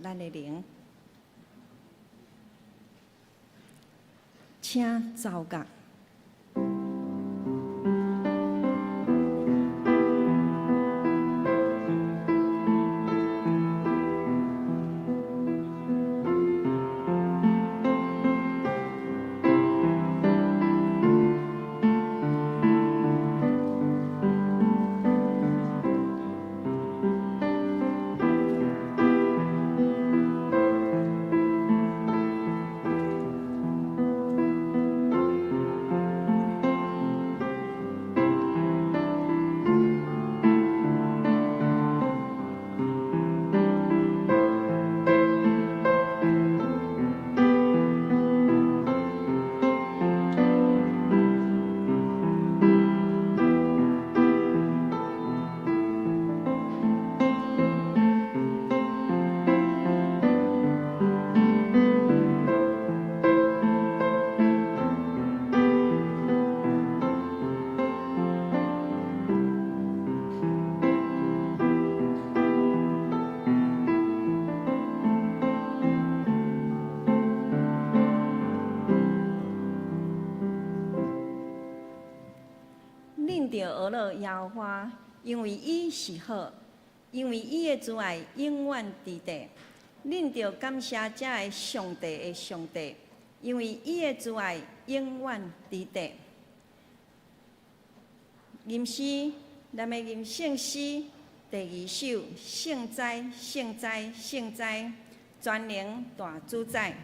咱的靈。請奏樂。恁著學樂耶和華，因為伊是好，因為伊的慈愛永遠佇地。恁著感謝這个上帝的上帝，因為伊的慈愛永遠佇地。吟詩，咱欲吟聖詩第二首，聖哉，聖哉，聖哉，全能大主宰。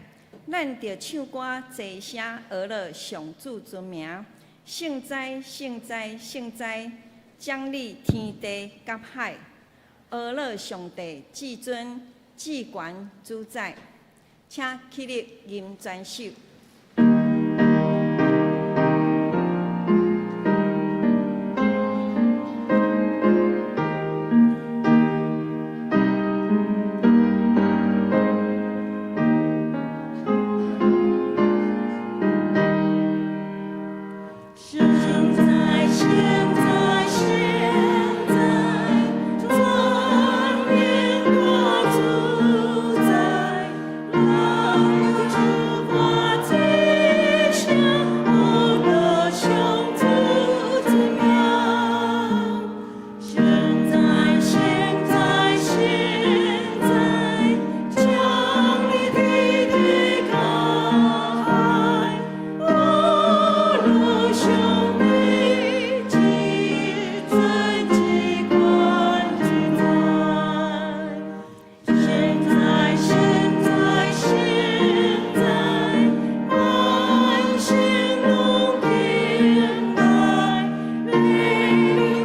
咱著唱歌齊聲學樂上主尊名。聖哉，聖哉，聖哉，掌理天地佮海，學樂上帝至尊至懸主宰，請起立吟全首。聖哉，聖哉，聖哉，全能大主宰，萬有諸歌齊聲，學樂上主尊名。聖哉，聖哉，聖哉，掌理天地佮海，學樂上帝至尊至懸主宰。聖哉，聖哉，聖哉，萬聖攏敬拜，禮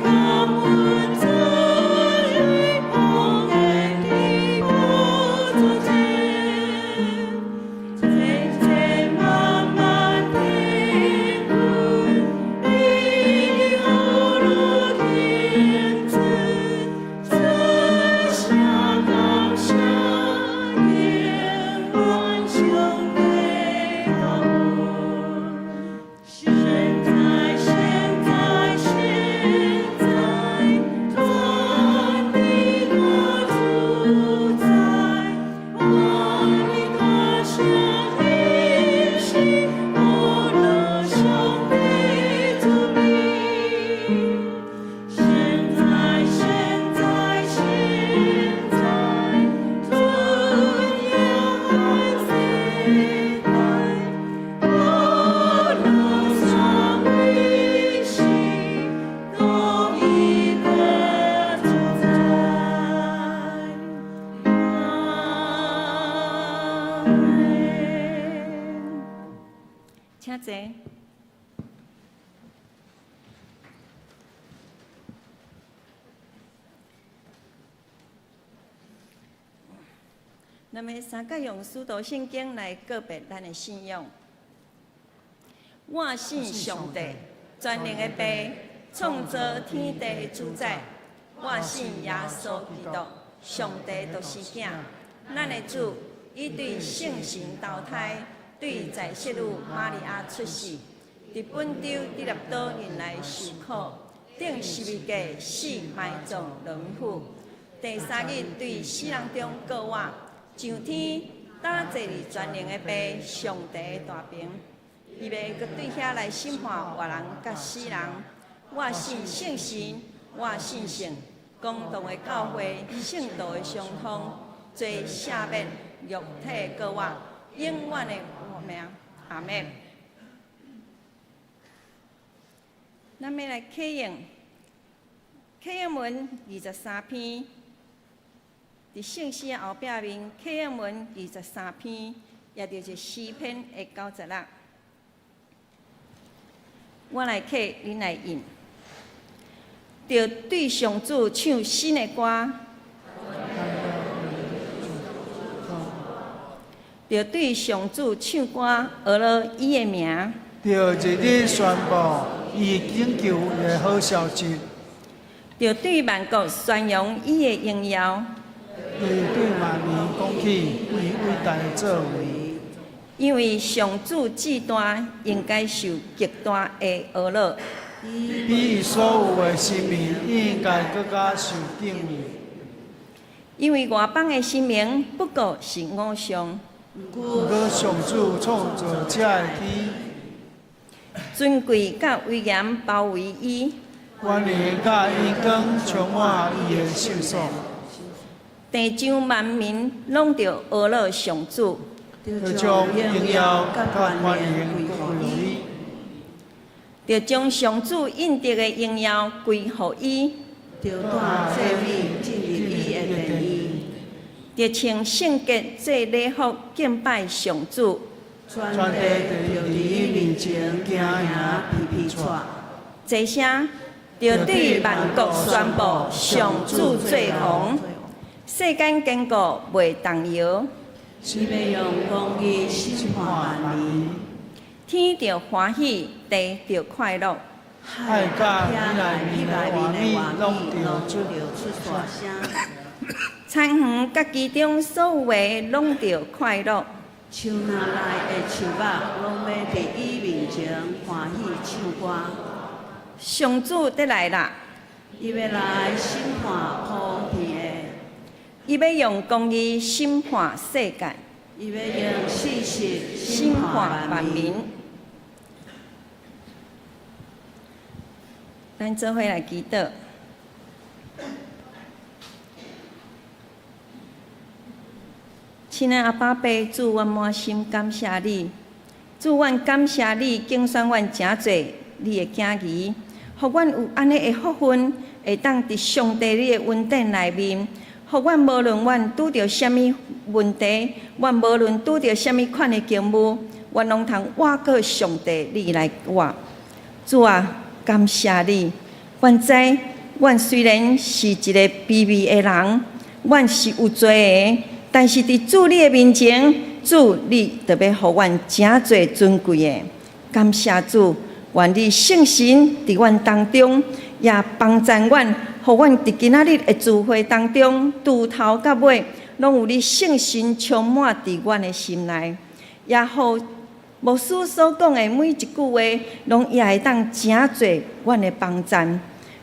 感恩尊榮寶座佇寶座前，千千萬萬天軍，禮學樂天尊，齊聲感謝永遠上帝大恩。聖哉，聖哉，聖哉，全地大主宰，萬民大聲應是學樂上帝尊名。聖哉，聖哉，聖哉，尊耀世代，學樂三位是獨一的主宰。阿們。請坐。咱欲三角用使徒信經來告白咱的信仰。我信上帝，全能的父，創造天地的主宰。我信耶穌基督，上帝獨生囝，咱的主，伊對聖神投胎，對在聖女瑪利亞出世，佇本丟彼拉多忍來受苦，釘十字架死埋葬落冥府，第三日對死人中復活，上天搭坐佇全能的父上帝的大爿，伊欲閣對遐來審判活人佮死人。我信聖神，我信聖公同的教會，聖徒的相通，罪赦免，肉體復活，永遠的活命。阿們。咱欲來啟應，啟應文23篇，佇聖詩的後壁面，啟應文二十三篇，也就是詩篇的96。我來啟，恁來應。著對上主唱新的歌，著對上主唱歌，呵咾伊的名。著日日宣布伊拯救的好消息。著對萬國宣揚伊的榮耀。著對萬民講起伊偉大的作為。因為上主至大，應該受極大的呵咾。比伊所有的神明應該閣較受敬畏。因為外邦的神明不過是偶像。毋過上主創造這个天。尊貴佮威嚴包圍伊。權能佮榮光充滿伊的聖所。地上萬民攏著呵咾上主。著將榮耀佮權能歸予伊。著將上主應得的榮耀歸予伊。著帶祭物進入伊的殿宇。著穿聖潔做禮服敬拜上主。全地著佇伊面前驚嚇皮皮掣。齊聲，著對萬國宣布上主做王，世間堅固袂動搖。伊欲用公義審判萬民。天著歡喜，地著快樂。海佮彼內面的活物攏著出大聲。田園佮其中所有的攏著快樂。樹林內的樹木攏欲佇伊面前歡喜唱歌。上主欲來啦！伊欲來審判普天的。伊欲用公義審判世界。伊欲用信實審判萬民。咱做伙來祈禱。親愛阿爸父，主，阮滿心感謝你。主，阮感謝你，揀選阮成做你的囝兒，予阮有按呢的福分，會當佇上帝你的恩典內面，予阮無論阮拄著啥物問題，阮無論拄著啥物款的境遇，阮攏通倚靠上帝你來倚。主啊，感謝你！阮知，阮雖然是一个卑微的人，阮是有罪的，但是佇主你的面前，主你就欲予阮誠濟尊貴的。感謝主，願你聖神佇阮當中，也幫贊阮，予阮佇今仔日的聚會當中，除頭到尾，攏有你聖神充滿佇阮的心內，也予牧師所講的每一句話，攏也會當誠濟阮的幫贊。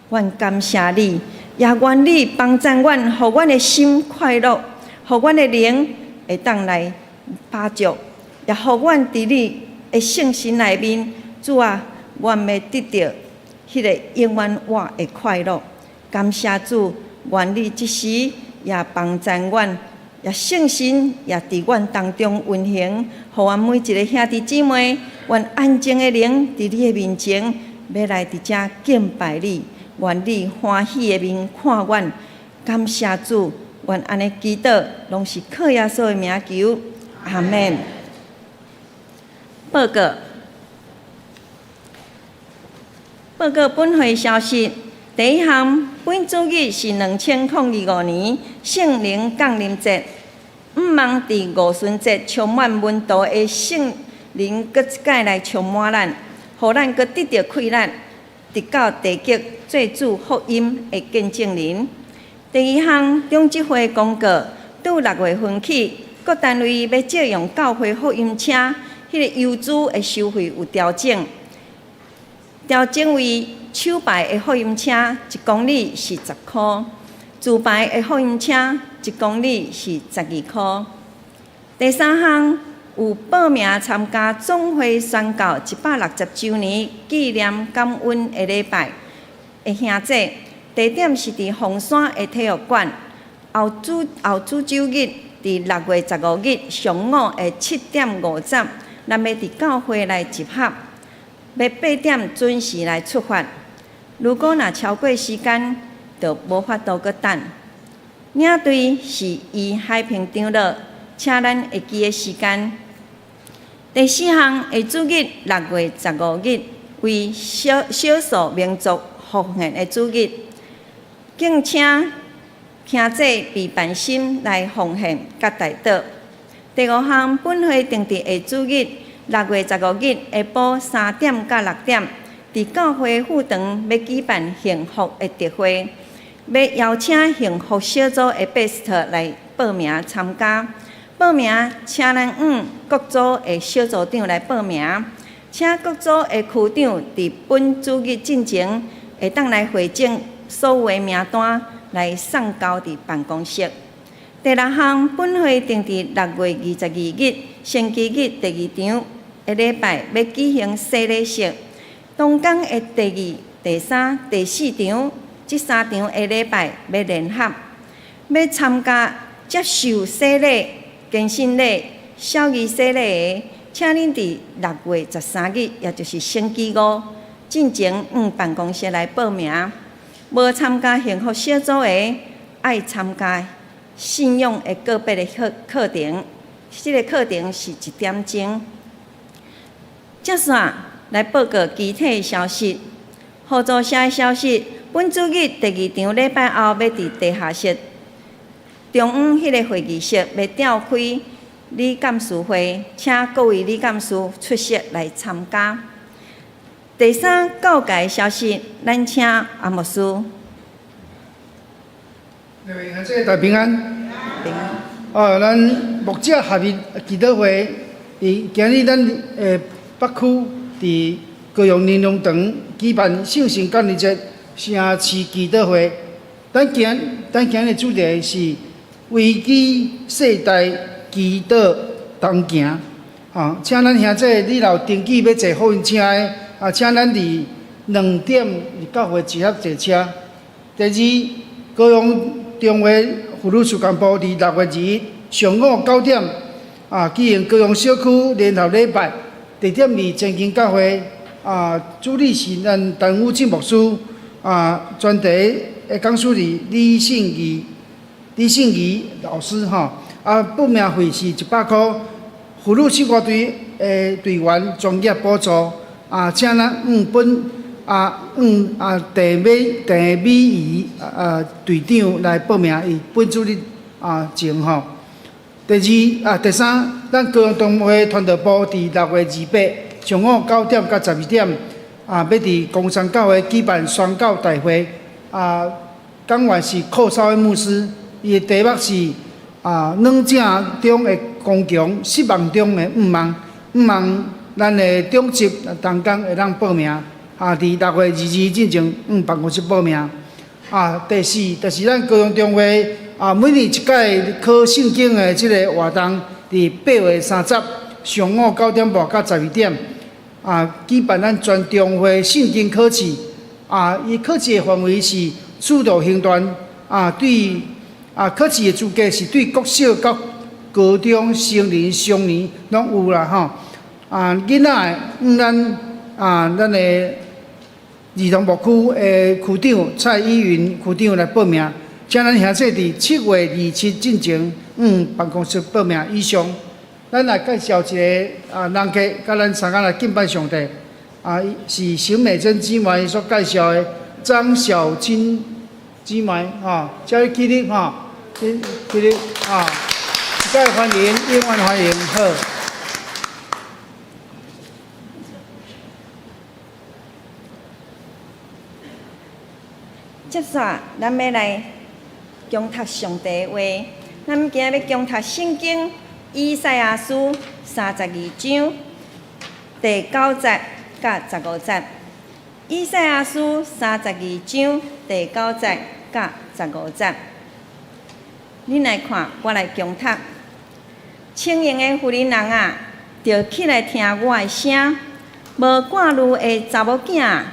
阮感謝你，也願你幫贊阮，予阮的心快樂，予阮的靈會當來飽足，也予阮佇你的聖神內面，主啊，阮欲得著彼个永遠活的快樂。感謝主，願你這時也幫贊阮，也聖神也佇阮當中運行，予阮每一个兄弟姊妹，阮安靜的靈佇你的面前，欲來佇遮敬拜你。願你歡喜的面看阮，感謝主，阮按呢祈禱，攏是靠耶穌的名求，阿們。報告，報告本會消息。第一項，本主日是2025年聖靈降臨節，毋望佇五旬節充滿門徒的聖靈，閣一擺來充滿咱，予咱閣得著氣力，直到地極做主福音的見證人。第二項，長執會公告，自6月份起，各單位欲借用教會福音車，彼个油資的收費有調整，調整為手排的福音車一公里是10箍，自排的福音車一公里是12箍。第三項，有報名參加總會宣教160週年紀念感恩的禮拜的兄姐，地點是佇鳳山的體育館。後主週日，佇6月15日上午的7點50，咱欲佇教會來集合，欲8點準時來出發。如果若超過時間，就無法度閣等。領隊是余海平長老，請咱會記的時間。第四項，下主日6月15日為少少數民族復興的主日，敬請兄姐備辦心來奉獻佮代禱。第五項，本會定佇下主日6月15日下晡3點到6點，佇教會副堂欲舉辦幸福的特會，欲邀請幸福小組的 best 來報名參加。報名，請咱向各組的小組長來報名，請各組的區長佇本主日進前，會當來匯總所有的名單來送交佇辦公室。第六項，本會定佇6月22日星期日第二場的禮拜，欲舉行洗禮式。同工的第二、第三、第四場，這三場的禮拜欲聯合，欲參加接受洗禮、堅信禮、小兒洗禮的，請恁佇6月13日，也就是星期五進前，向辦公室來報名。無參加幸福小組的，愛參加信仰的個別的課課程，這个課程是一點鐘。接煞來報告其他的消息。互助社的消息，本主日第二場禮拜後，欲佇地下室中央彼个會議室，欲召開理監事會，請各位理監事出席來參加。第三，教界消息，咱請阿牧師。各位兄姊大平安。平安。哦，咱牧者合一祈禱會，佇今日咱的北區佇高雄林榮堂舉辦聖神降臨節城市祈禱會。咱今日的主題是危機世代祈禱同行。啊，請咱兄姊，你若有登記欲坐福音車的，啊，請咱佇2點教會集合坐車。第二，高雄中會婦女事工部佇6月21上午9點，啊，舉行高雄小區聯合禮拜，地點佇前進教會，啊，主禮是咱陳武進牧師，啊，專題的講師是李信儀老師吼，啊，報名費是100箍，婦女聖歌隊的隊員專業補助，啊，請咱向本啊向啊鄭美儀啊隊長來報名，伊本主日啊前吼。第二啊，第三，咱高雄中會傳道部佇6月28上午9點到12點，啊，欲佇岡山教會舉辦宣教大會，啊，講員是寇少恩牧師，伊的題目是啊，軟正中的剛強，失望中的盼望，盼望咱的長執同工會當報名，啊，佇6月22進前向辦公室報名。啊，第四，就是咱高雄中會啊，每年一擺考聖經的這个活動，佇8月30上午9點半到12點，啊，舉辦咱全中會聖經考試。啊，伊考試的範圍是使徒行傳，啊，對，啊，考試的資格是對國小到高中、成人、少年攏有啦吼。啊，囡仔向咱啊，咱的兒童牧區的區長蔡依雲區長來報名，請咱兄姊佇7月27進前向辦公室報名。以上，咱來介紹一个啊人客，佮咱相共來敬拜上帝。啊，是沈美珍姊妹所介紹的張小青姊妹，吼，請你起立，吼，起起立，啊，一概歡迎，永遠歡迎，好。接煞，咱欲來恭讀上帝的話。咱今仔欲恭讀聖經以賽亞書32章第9節佮15節。以賽亞書32章第9節佮15節。恁來看，我來恭讀。輕盈的婦人人啊，著起來聽我的聲；無掛慮的查某囝，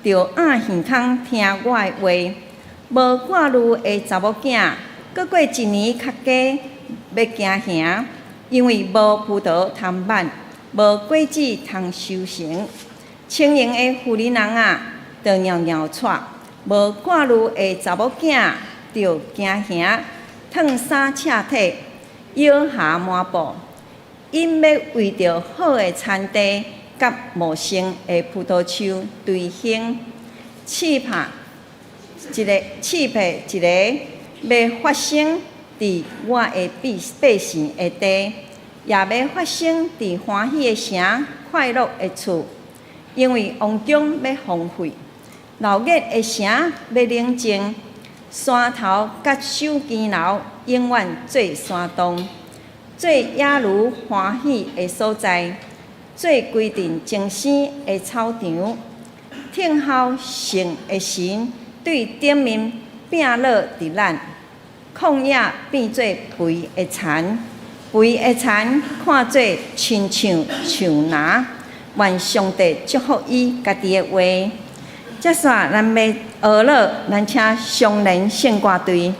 著掩耳孔聽我的話。無掛慮的查某囝，閣過一年較加，欲驚惶，因為無葡萄通挽，無果子通收成。輕盈的婦人人啊，著搖搖掣；無掛慮的查某囝，著驚惶，褪衫赤體，腰下麻布。𪜶欲為著好的田地佮茂盛的葡萄樹追興，試拍一个欲發生佇我的百姓的地，也欲發生佇歡喜的城、快樂的厝，因為王宮欲荒廢，鬧熱的城欲冷靜，山頭佮守更樓永遠做山洞，做野驢歡喜的所在，做歸陣精生的草場。聽候聖的神對頂面摒落佇咱，曠野變做肥的田，肥的田看做親像樹林。願上帝祝福伊家己的話。接煞咱欲學樂，咱請雙連聖歌隊。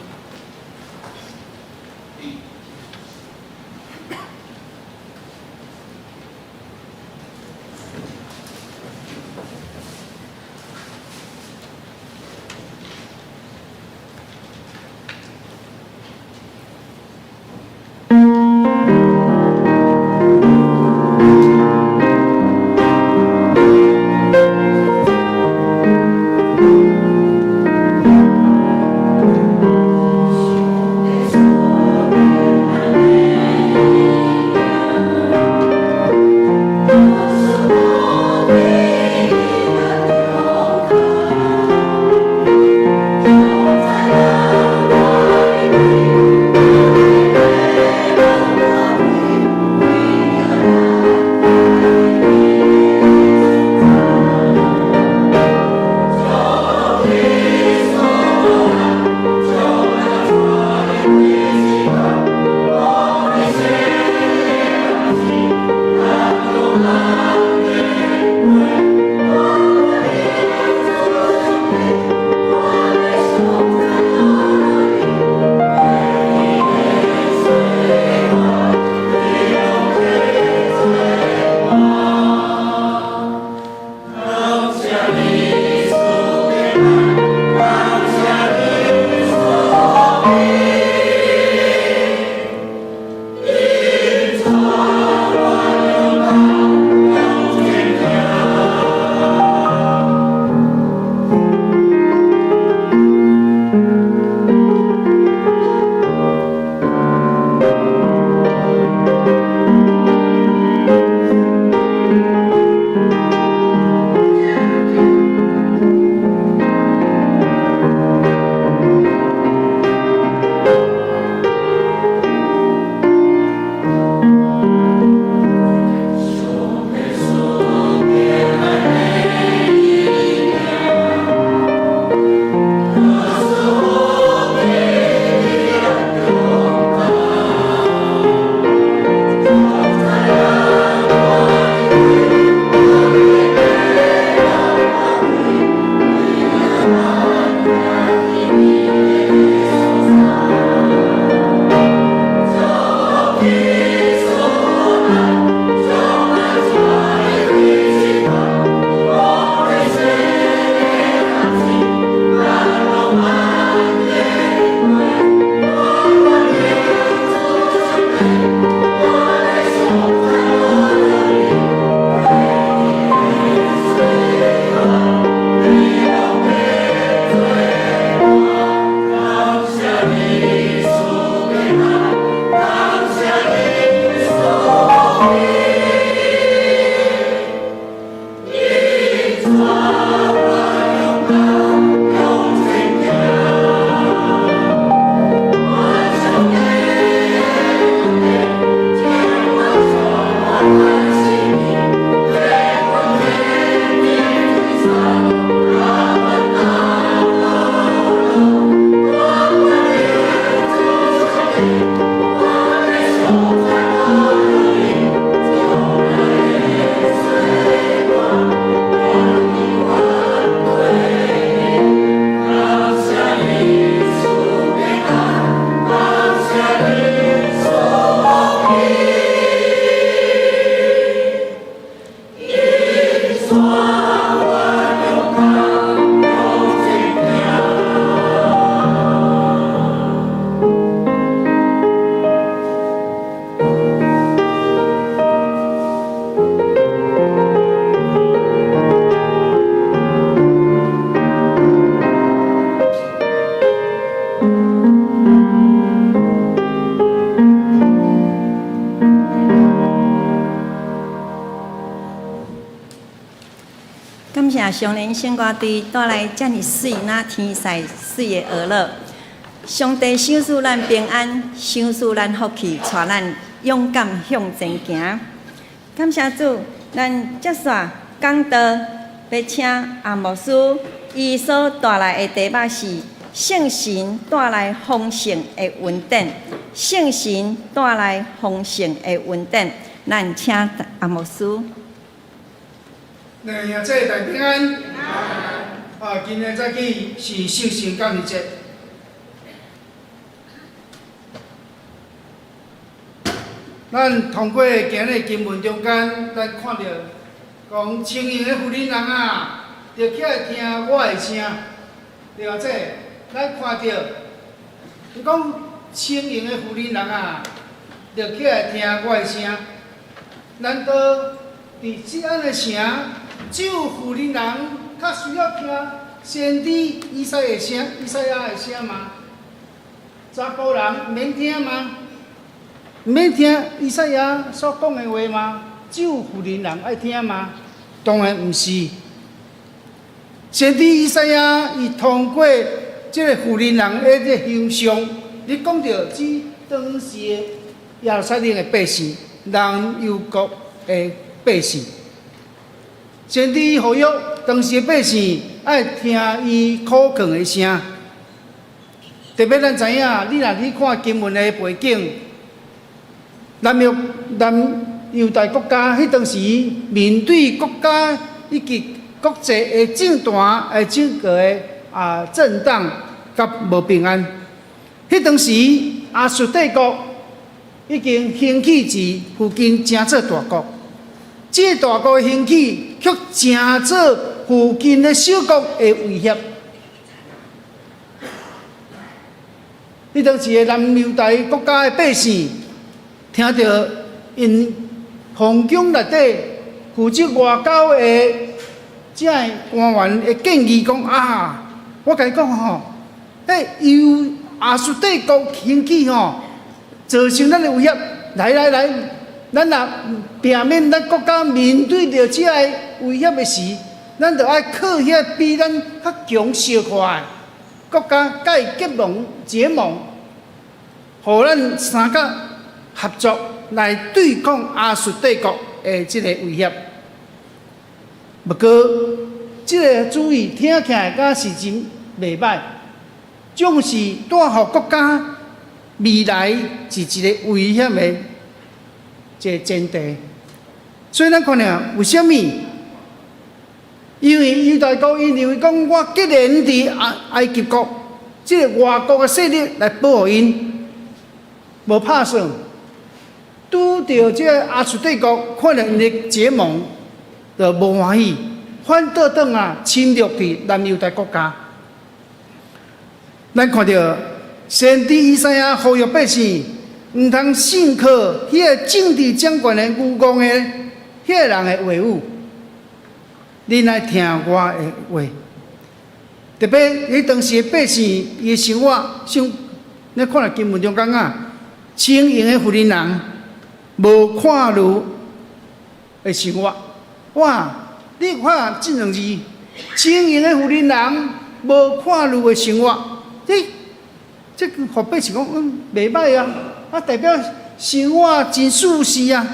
感謝上人聖歌隊帶來遮爾媠那天使媠的娛樂。上帝賞賜咱平安，賞賜咱福氣，帶咱勇敢向前行。感謝主，咱接續講道，欲請阿牧師，伊所帶來的題目是聖神帶來豐盛的恩典。聖神帶來豐盛的恩典，咱請阿牧師。兩兄弟大平安。啊，今日早起是聖神感恩節。咱通過今日經文中間，咱看著講輕盈的婦人人啊，著起來聽我的聲，對啊，這咱看著，伊講輕盈的婦人人啊，著起來聽我的聲。難道佇這按的城，只有婦人人較需要聽先知以賽的聲、以賽亞的聲嗎？查埔人毋免聽嗎？毋免聽以賽亞所講的話嗎？只有婦人人愛聽嗎？當然毋是。先知以賽亞伊通過這个婦人人的這个形象，咧講著指當時的耶路撒冷的百姓，南猶國的百姓。先知呼籲當時的百姓愛聽伊苦勸的聲。特別咱知影，你若去看經文的背景，南猶大國家彼當時面對國家以及國際的政壇的整個的震盪佮無平安。彼當時亞述帝國已經興起佇附近成做大國，這個大國的興起卻成做附近的小國的威脅。彼當時的南猶大國家的百姓，聽著𪜶皇宮內底負責外交的這个官員的建議，講啊，我共你講吼，彼猶亞述帝國興起吼，造成咱的威脅。來來來，咱若避免咱國家面對著這个威脅的時，咱著愛靠遐比咱較強小可的國家，共伊結盟結盟，予咱三甲合作來對抗亞述帝國的這个威脅。不過，這个主意聽起來敢是真袂䆀，總是帶予國家未來是一个危險的一个前提。所以咱看著為啥物？因為猶大國𪜶認為講，我既然佇埃及國這个外國的勢力來保護𪜶，無拍算，拄著這个亞述帝國，看著𪜶的結盟，就無歡喜，反倒轉來侵略佇南猶大國家。咱看著先知以賽亞呼籲百姓，毋通信靠彼个政治掌權的愚戇的彼个人的話語，恁愛聽我的話。特別彼當時的百姓，伊的生活，像你看著經文中講啊，輕盈的婦人人，無看慮的生活。哇！你看這兩字，輕盈的婦人人，無看慮的生活，這這予百姓講，袂䆀啊！啊，代表生活真舒適啊。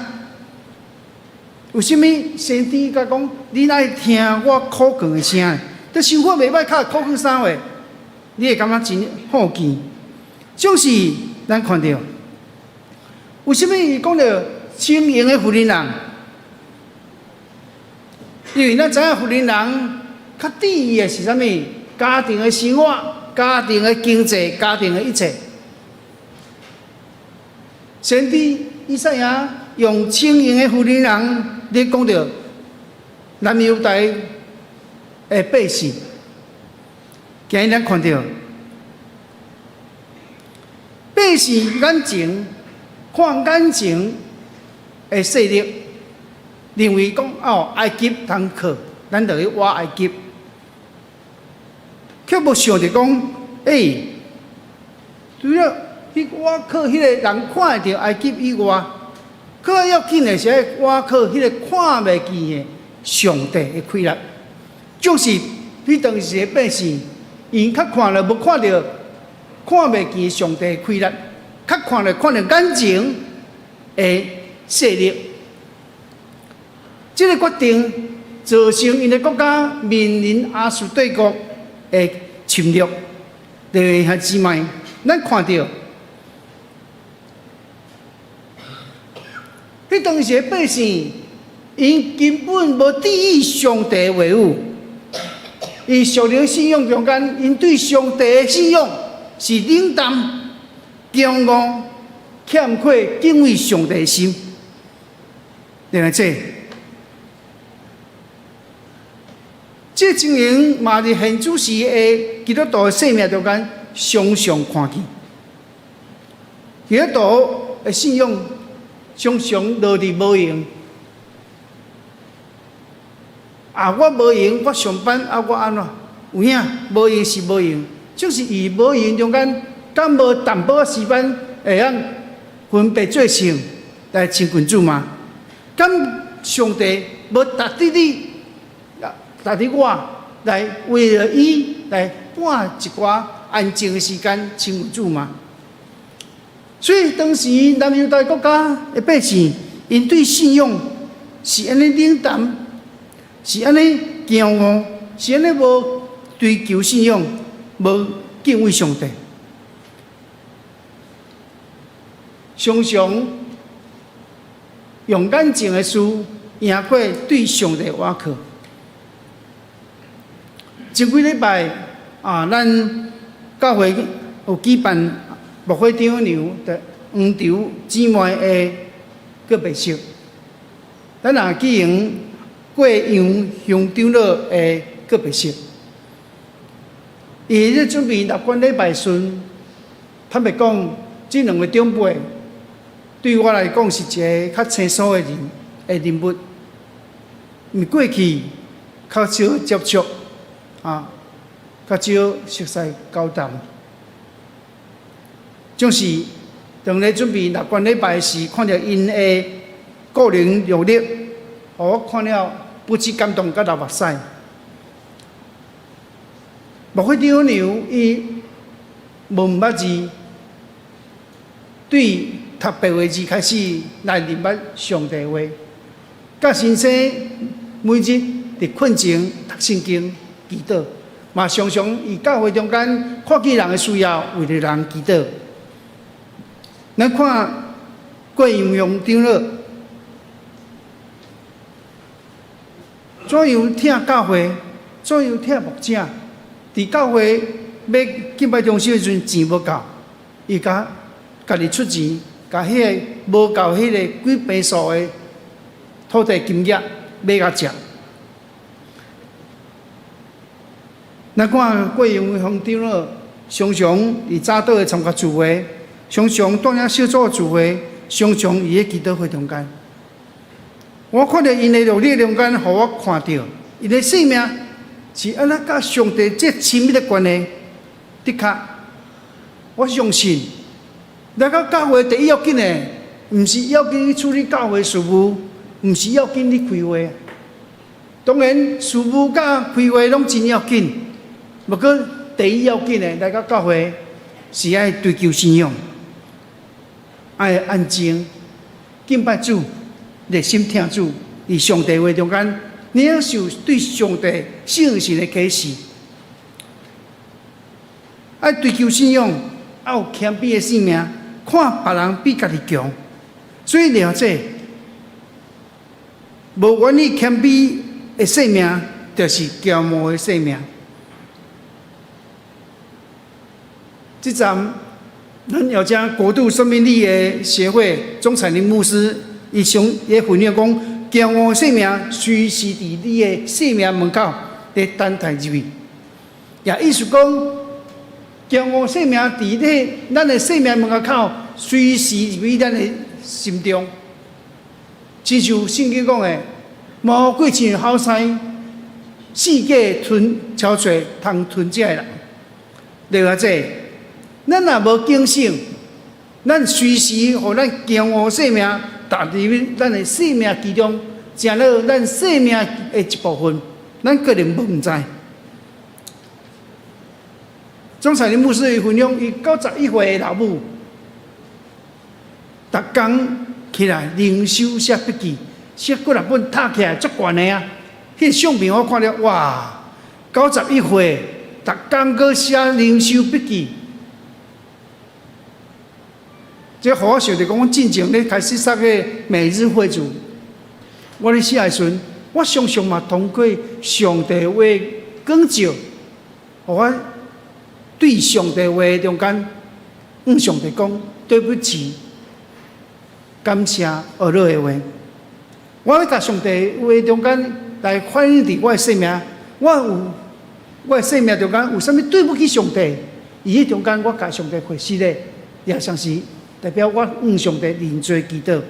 為啥物先知共講，恁愛聽我苦勸的聲？這生活袂䆀，較會苦勸啥話？你會感覺真好奇。總是咱看著，為啥物伊講著輕盈的婦人人？因為咱知影婦人人較注意的是啥物？家庭的生活、家庭的經濟、家庭的一切。先知以賽亞用輕盈的婦人人咧講著南猶大的百姓，今日咱看著百姓眼前看眼前的勢力，認為講哦，埃及通靠，咱就去倚埃及，卻無想著講，欸，除了去倚靠彼個人看會著埃及以外，閣較要緊的是愛倚靠彼個看袂見的上帝的氣力。就是彼當時的百姓，𪜶較看了無看著看袂見上帝氣力，較看著看著眼前的勢力。這个決定造成𪜶的國家面臨亞述帝國的侵略。弟兄姊妹，咱看著，彼當時的百姓，𪜶根本無注意上帝的話語。佇屬靈信仰中間，𪜶對上帝的信仰是冷淡、驕傲、欠缺敬畏上帝的心。另外，這情形嘛，佇現主時的基督徒的生命中間常常看見。基督徒的信仰常常落佇無閒。啊，我無閒，我上班啊，我按怎？有影無閒是無閒，就是伊無閒中間，敢無淡薄仔時間會曉分別做聖來親近主嗎？敢上帝無值得你？值得我來為著伊來半一寡安靜的時間親近主嗎？所以當時南猶大國家的百姓，𪜶對信仰是按呢冷淡，是按呢驕傲，是按呢無追求信仰，無敬畏上帝，常常用眼前的事贏過對上帝的倚靠。前幾禮拜啊，咱教會有舉辦牧會長娘的黃長姊妹的告別式，咱也舉行過楊鄉長老的告別式。伊咧準備納冠禮拜時，坦白講，這兩位長輩對我來講是一个較生疏的人的人物，毋過去較少接觸。啊，較少熟似交談，總是當咧準備納冠禮拜時，看著𪜶的個人履歷，予我看了不止感動，閣流目屎。牧會長娘伊無毋捌字，對讀白話字開始來認捌上帝話，佮先生每日佇睏前讀聖經。祈禱，嘛常常佇教會中間看見人的需要，為著人祈禱。咱看郭楊鄉長老怎樣疼教會，怎樣疼牧者。佇教會欲敬拜中心的時陣，錢無夠，伊共家己出錢，共彼个無夠彼个幾坪數的土地金額買共食。咱看郭楊鄉長老常常佇早島的參加聚會，常常帶領小組聚會，常常佇咧祈禱會中間。我看著𪜶的努力中間，予我看著𪜶的生命是按怎佮上帝這親密的關係。的確，我相信來到教會第一要緊的，毋是要緊去處理教會事務，毋是要緊去開會。當然，事務佮開會攏真要緊。毋過第一要緊的，來到教會是愛追求信仰，愛安靜敬拜主，熱心聽主，佇上帝話中間，領受對上帝聖神的啟示，愛追求信仰，愛有謙卑的生命，看別人比家己強，所以了解，無願意謙卑的生命，就是驕傲的生命。這站，咱邀請國度生命力的協會總裁林牧師，伊上伊分享講，驕傲生命隨時佇你的生命門口咧等待入去。也意思講，驕傲生命佇咧咱的生命門口，隨時入去咱的心中。親像聖經講的，魔鬼親像吼獅，四界吞搜揣通吞食的人。另外這。咱若無警醒，咱隨時予咱驕傲生命踏入咱的生命其中，成了咱生命的一部分。咱個人無毋知。總裁的牧師伊分享，伊91歲的老母，逐工起來靈修寫筆記，寫幾若本，讀起來足懸的啊！彼個相片我看了，哇！91歲，逐工閣寫靈修筆記，這予我想著講，阮進前咧開始寫個每日會主，我咧寫的時陣，我常常嘛通過上帝話光照，予我對上帝話中間，向上帝講對不起，感謝呵咾的話，我咧共上帝話中間來反映佇我的生命，我有我的生命中間有啥物對不起上帝？伊彼中間我共上帝回失禮，也像是代表我向上帝認罪祈禱。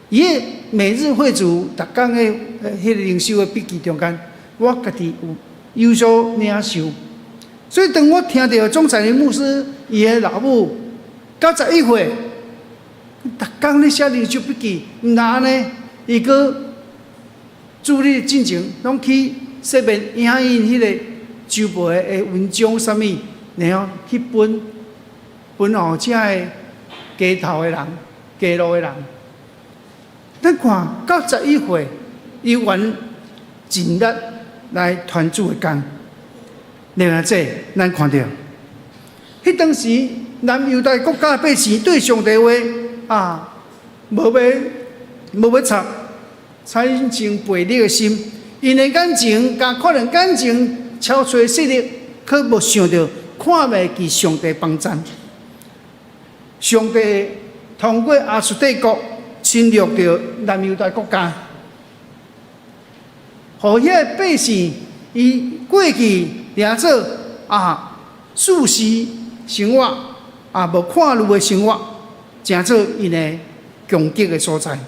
伊的每日會主，逐工的彼個靈修的筆記中間，我家己有有所領受。所以當我聽著總裁的牧師伊的老母91歲，逐工咧寫靈修筆記，毋但按呢，伊閣主日進前攏去洗面影印彼個週報的文章啥物，然後去分分予遮个街頭的人、街路的人。咱看91歲，伊還盡力來傳主的工。另外這，咱看著，彼當時南猶大國家百姓對上帝話啊，無欲插，產生悖逆的心，𪜶的眼睛共可能眼睛超出勢力，卻無想著看袂見上帝幫贊。上帝通過亞述帝國侵略著南猶大國家，予彼个百姓伊過去掠做啊素食生活啊無看路的生活，成做𪜶的攻擊的所在。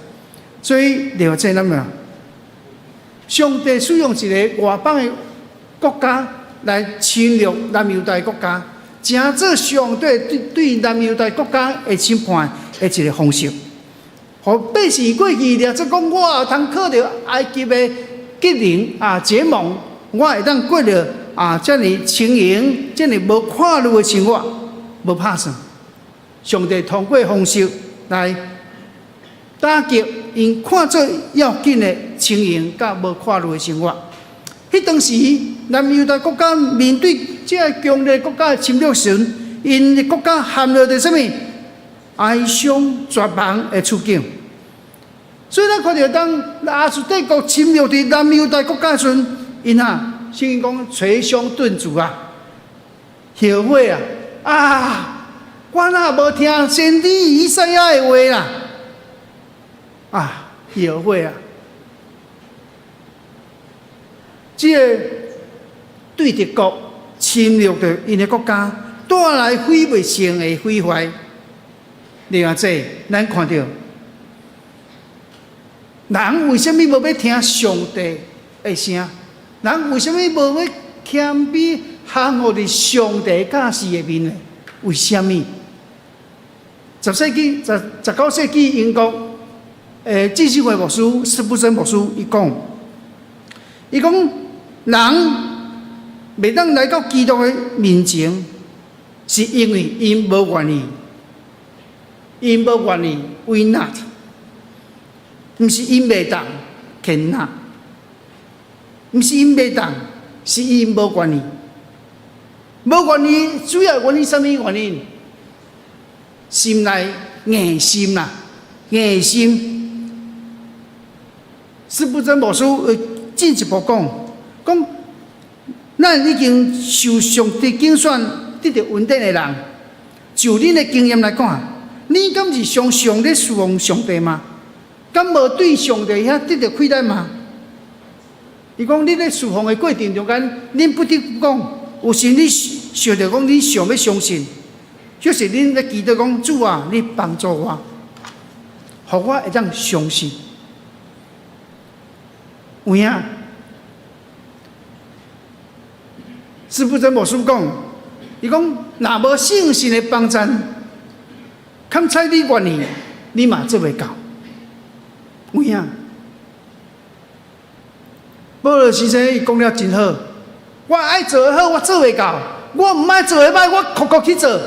所以了解咱們，上帝使用一個外邦的國家來侵略南猶大國家，成做上帝對南猶大國家的審判的一個方式。予百姓過去掠做講，我通靠著埃及的結盟啊結盟，我會當過著啊遮爾輕盈、遮爾無看路的生活，無拍算。上帝通過方式來打擊𪜶看做要緊的輕盈佮無看路的生活。彼當時，南猶大國家面對這个強烈國家的侵略時，𪜶的國家陷入佇啥物哀傷絕望的處境。所以咱看著當亞述帝國侵略佇南猶大國家時陣，𪜶啊，聖經講捶胸頓足啊，後悔啊，啊，我若無聽先知以賽亞的話啦，啊，後悔啊！這个對敵國侵略著𪜶的國家，帶來毀滅性的毀壞。另外，這咱看著人為啥物無欲聽上帝的聲？人為啥物無欲謙卑降服佇上帝教示的面呢？為啥物？10世紀、19世紀英國浸信會牧師司布真牧師伊講，伊講人袂當來到基督的面前，是因為𪜶無願意，𪜶無願意，will not，毋是𪜶袂當，cannot，毋是𪜶袂當，是𪜶無願意，無願意，主要原因啥物原因？心內硬心啦，硬心。司布真牧師進一步講，講咱已經受上帝揀選得著恩典的人，就恁的經驗來看，你敢是常常咧侍奉上帝嗎？敢無對上帝遐得著虧待嗎？伊講你咧侍奉的過程中間，恁不得不講，有時你想著講你想欲相信，就是恁咧祈禱講主啊，你幫助我，予我會當相信。有影？司布真牧師講，伊講若無聖神的幫贊，堪采你願意，你嘛做袂到。有影？保羅先生伊講了真好，我愛做的好，我做袂到；我毋愛做的歹，我苦苦去做。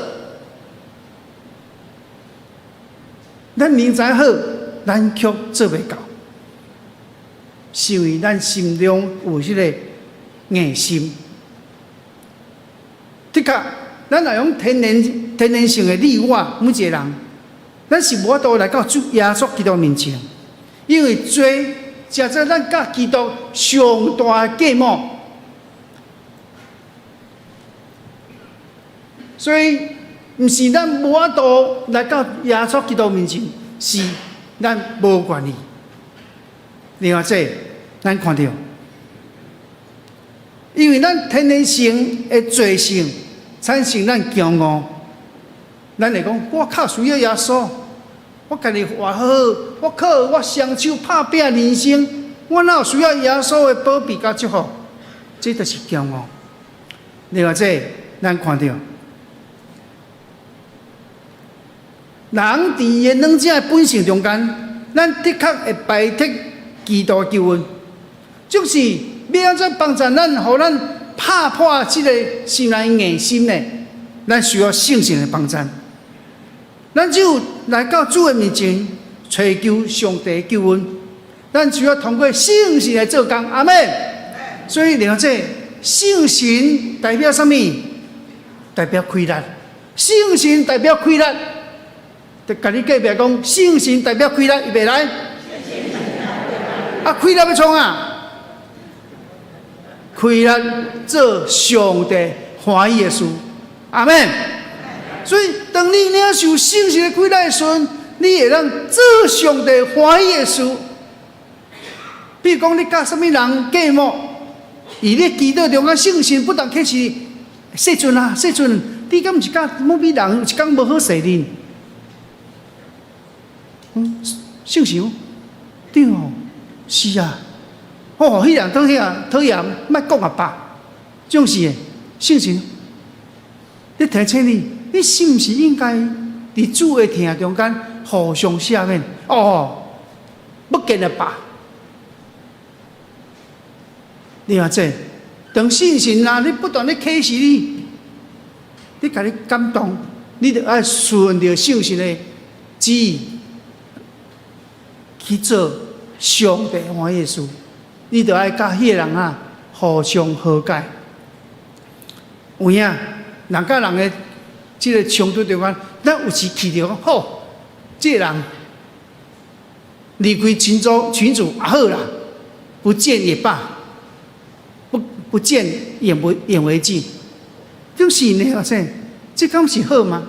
咱明知好，咱卻做袂到，是因為咱心中有彼个硬心。的確，咱若用天然性的你我每一個人，咱是無法度來到主耶穌基督面前，因為罪成做咱佮基督上大的隔膜。所以，毋是咱無法度來到耶穌基督面前，是咱無願意。另外，這咱看著，因為咱天然性的罪性產生咱驕傲，咱會講我較需要耶穌，我家己活好好，我靠我雙手拍拚人生，我哪有需要耶穌的保庇佮祝福？這就是驕傲。另外，這咱看著，人佇伊的兩者的本性中間，咱的確會排斥基督的救恩，就是欲按怎幫助咱，予咱拍破這个心內硬心呢？咱需要聖神的幫助。咱只有來到主的面前，尋求上帝的救恩。咱需要通過聖神來做工，阿們。所以，兩者聖神代表啥物？代表氣力。聖神代表氣力。就共你隔壁講，聖神代表氣力，預備來。啊，氣力欲創啥？氣力做上帝歡喜的事，阿們。所以，當你領受聖神的氣力的時陣，你會當做上帝歡喜的事。比如講，你佮啥物人隔膜，佇你祈禱中間，聖神不斷啟示，世尊啊，世尊，你敢毋是佮某某人有一工無好勢呢？嗯，聖神，對哦，是啊，哦，彼人討厭，討厭，莫講啊吧，總是的，聖神，咧提醒你，你是毋是應該佇主的疼中間互相赦免？哦，不見了吧？你話這，當聖神啊，咧不斷咧啟示你，咧共你感動，你著愛順著聖神的旨意去做上帝歡喜的事，你著愛佮彼个人啊互相和解。有影，人佮人的這个衝突中間，咱有時氣著講，好，這个人離開群組也好啦，不見也罷，不見眼不眼為淨，就是呢，阿生，這敢是好嗎？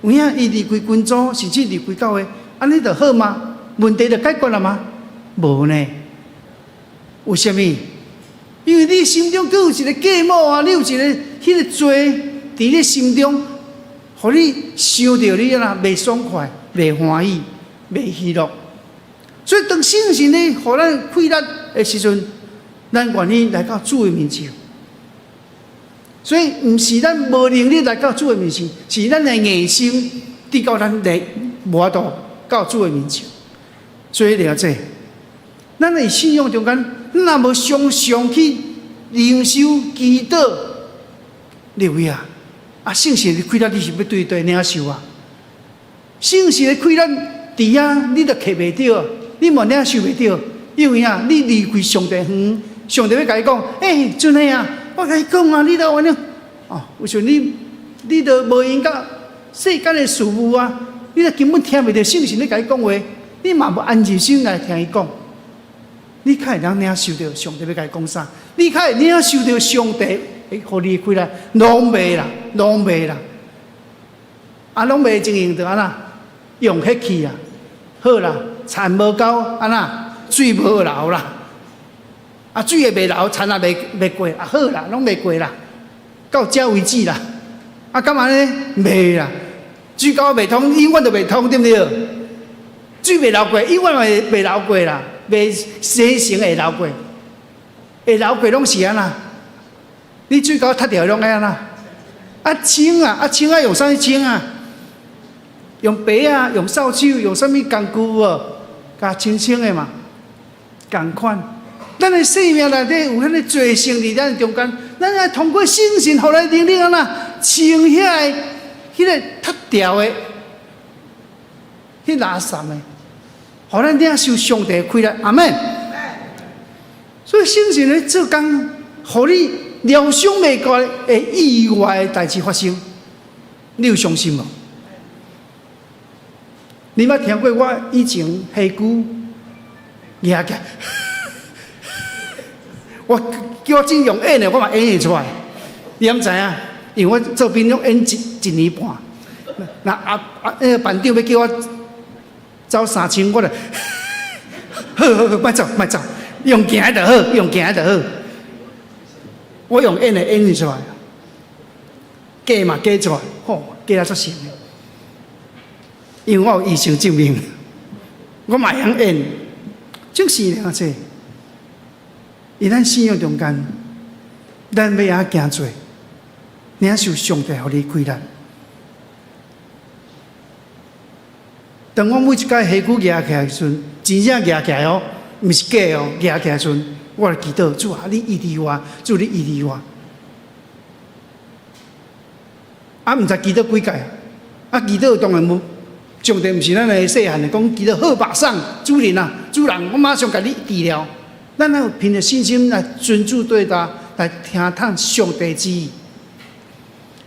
有影，伊離開群組，甚至離開教會，按呢就好嗎？問題就解決了嗎？無呢。為啥物？因為你心中閣有一個隔膜啊，你有一個彼个罪佇你心中，予你想著你啊，袂爽快、袂歡喜、袂喜樂。所以當聖神咧，予咱氣力的時陣，咱願意來到主的面前。所以，毋是咱無能力來到主的面前，是咱的硬心直到咱來無法度到主的面前。所以了解，咱佇信仰中間，咱若無常常去靈修祈禱，你有影啊？聖神的氣力你是欲對佗領受啊？聖神的氣力佇遐，你都摕袂著，你嘛領受袂著，因為啊，你離開上帝遠，上帝欲共你講，欸，陣的啊，我共你講啊，你都按呢，哦，有時你你都無閒佮世間的事務啊，你都根本聽袂著聖神咧共你講話。你嘛無安靜心來聽伊講，你較會當領受著上帝欲共你講啥？你較會領受著上帝會予你的氣力，攏袂啦，攏袂啦，啊，攏袂情形就按怎用彼去啊？好啦，田無夠按怎水無流啦，啊，水會袂流，田也袂過啊，好啦，攏袂過啦，到這為止啦，啊，敢按呢？袂啦，水溝袂通，永遠都袂通，對毋對？水袂流過，永遠袂流過啦，袂生成會流過，會流過攏是按怎？你水溝塞著攏愛按怎？啊清啊，啊清啊，用啥物清啊？用耙仔，用掃帚，用啥物工具無？共清清的嘛，仝款。咱的生命內底有彼个罪性佇咱中間，咱愛通過聖神予咱能力按怎清彼个彼个脫掉的、彼垃圾的，予咱領受上帝的氣力。阿們。所以聖神咧做工，予你料想袂過的意外的代誌發生，你有相信無？你捌聽過我以前下久舉起來？我叫我真用演的，我嘛演會出來。你敢知影？因為我做兵攏演一年半。那啊啊，彼個班長欲叫我走3000，我就好好好，莫走莫走，用行的就好，用行的就好。我用演的演會出來，假嘛假出來，吼，假啊足神的。因為我有醫生證明，我嘛會曉演，就是爾這。佇咱信仰中間，咱欲按怎行做，領受上帝予你氣力。當我每一擺下久舉起來的時陣，真正舉起來哦，毋是假哦，舉起來的時陣，我就祈禱主啊，你醫治我，主你醫治我。啊，毋知祈禱幾擺，啊，祈禱當然無，上帝毋是咱的細漢的，講祈禱好馬上，主人啊，主人，我馬上共你治療。咱愛有憑著信心來尊主最大，來聽探上帝旨意。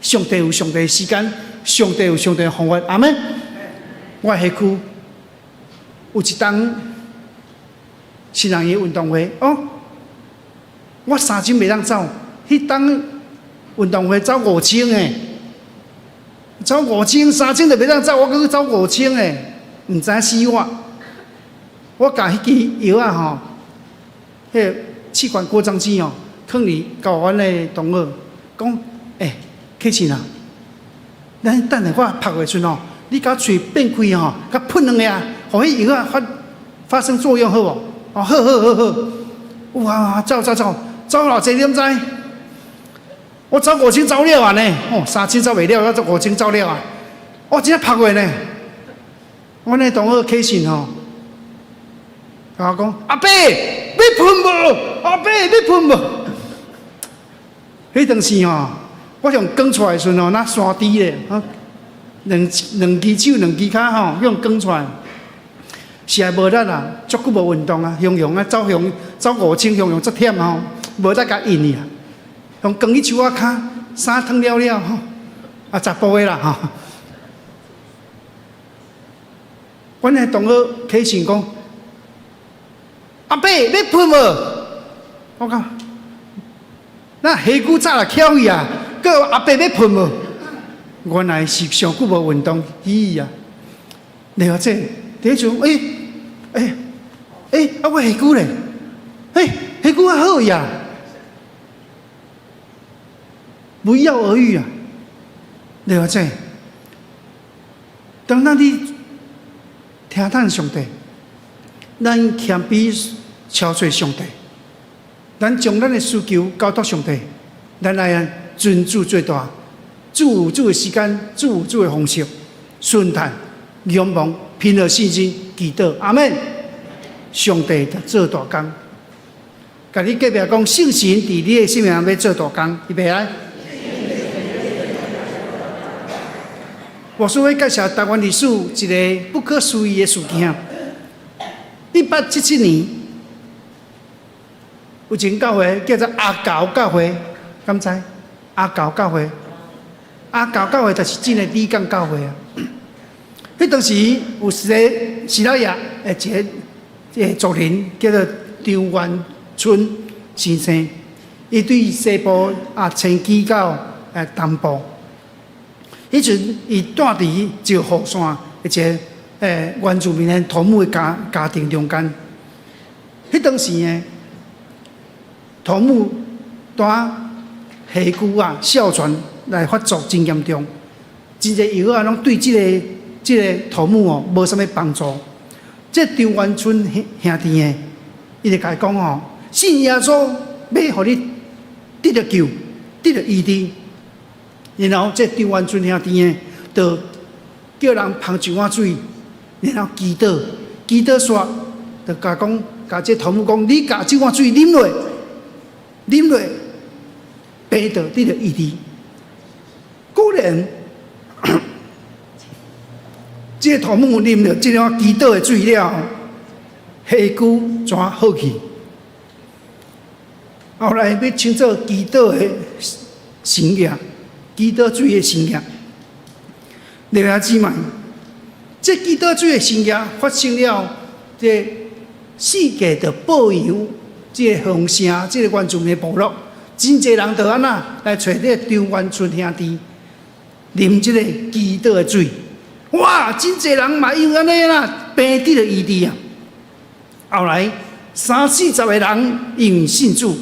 上帝有上帝的時間，上帝有上帝的方法。阿們。我彼區有一當新人的運動會哦，我3000袂當走，彼當運動會走5000的，走五千3000就袂當走，我閣去走五千的，毋知死我。我共彼支藥仔吼，彼个氣管擴張劑哦，囥佇交阮的同學講，欸，啟信啊，咱等下我拍的時陣吼，你共喙變開吼，共噴兩下，予彼藥仔發生作用好無？哦，好好好好，哇，走走走，走偌濟你敢知？我走五千走了啊呢，哦，3000走袂了，我走五千走了啊，我真正拍過呢。阮的同學啟信吼，共我講，阿伯，欲噴無？阿伯，欲噴無？彼當時吼，我從扛出來的時陣吼，若山豬咧，兩支手兩支跤吼，用扛出來，是也無力啊，足久無運動啊，雄雄啊走雄走5000雄雄足忝吼，無力共應去啊，用扛去樹仔跤，衫脫了了吼，啊十步的啦吼。阮的同學啟信講：阿伯，欲噴無？我講，那下久早就翹去啊，閣阿伯欲噴無？原來是上久無運動，虛啊！了解，第一陣，欸欸欸，啊我下久咧，欸下久較好呀，不藥而愈啊！了解，當咱你聽咱上帝，咱謙卑超越上帝，咱將咱的需求交託上帝，咱來尊主最大。主有主的時間，主有主的方式，順嘆、仰望、憑著信心、祈禱，阿們。上帝就做大工，共你隔壁講，聖神佇你的生命欲做大工，預備來。牧師欲介紹台灣歷史一个不可思議的事件。1877年，有一間教會叫做阿猴教會，敢知？阿猴教會。阿猴教會就是真的李港教會啊！彼當時有一个西拉雅的一個族人叫做張元春先生，伊對西部啊遷居到東部。彼陣伊住佇一個雨山一個原住民的頭目的家庭中間。彼當時呢，頭目住下區啊，哮喘來發作真嚴重，真濟藥仔攏對這個頭目哦無啥物幫助。這張元春兄弟呢，伊就共伊講吼，信耶穌欲予你得著救，得著醫治。然後這張元春兄弟呢，就叫人捧一碗水，然後祈禱，祈禱煞，就共講，共這頭目講：你共這碗水啉落，啉落，病就得著醫治。果然，這個頭目啉著這碗祈禱的水了，皮膚轉好去。後來欲稱做祈禱的神跡，祈禱水的神跡。弟兄姊妹，這祈禱水的神跡發生了，這世界就報揚這個豐盛，這個原住民部落，真濟人就按怎來揣這個張元春兄弟啉這個祈禱的水。哇！真濟人嘛因為按呢啦，病得著醫治啊。後來三四十個人因為信主，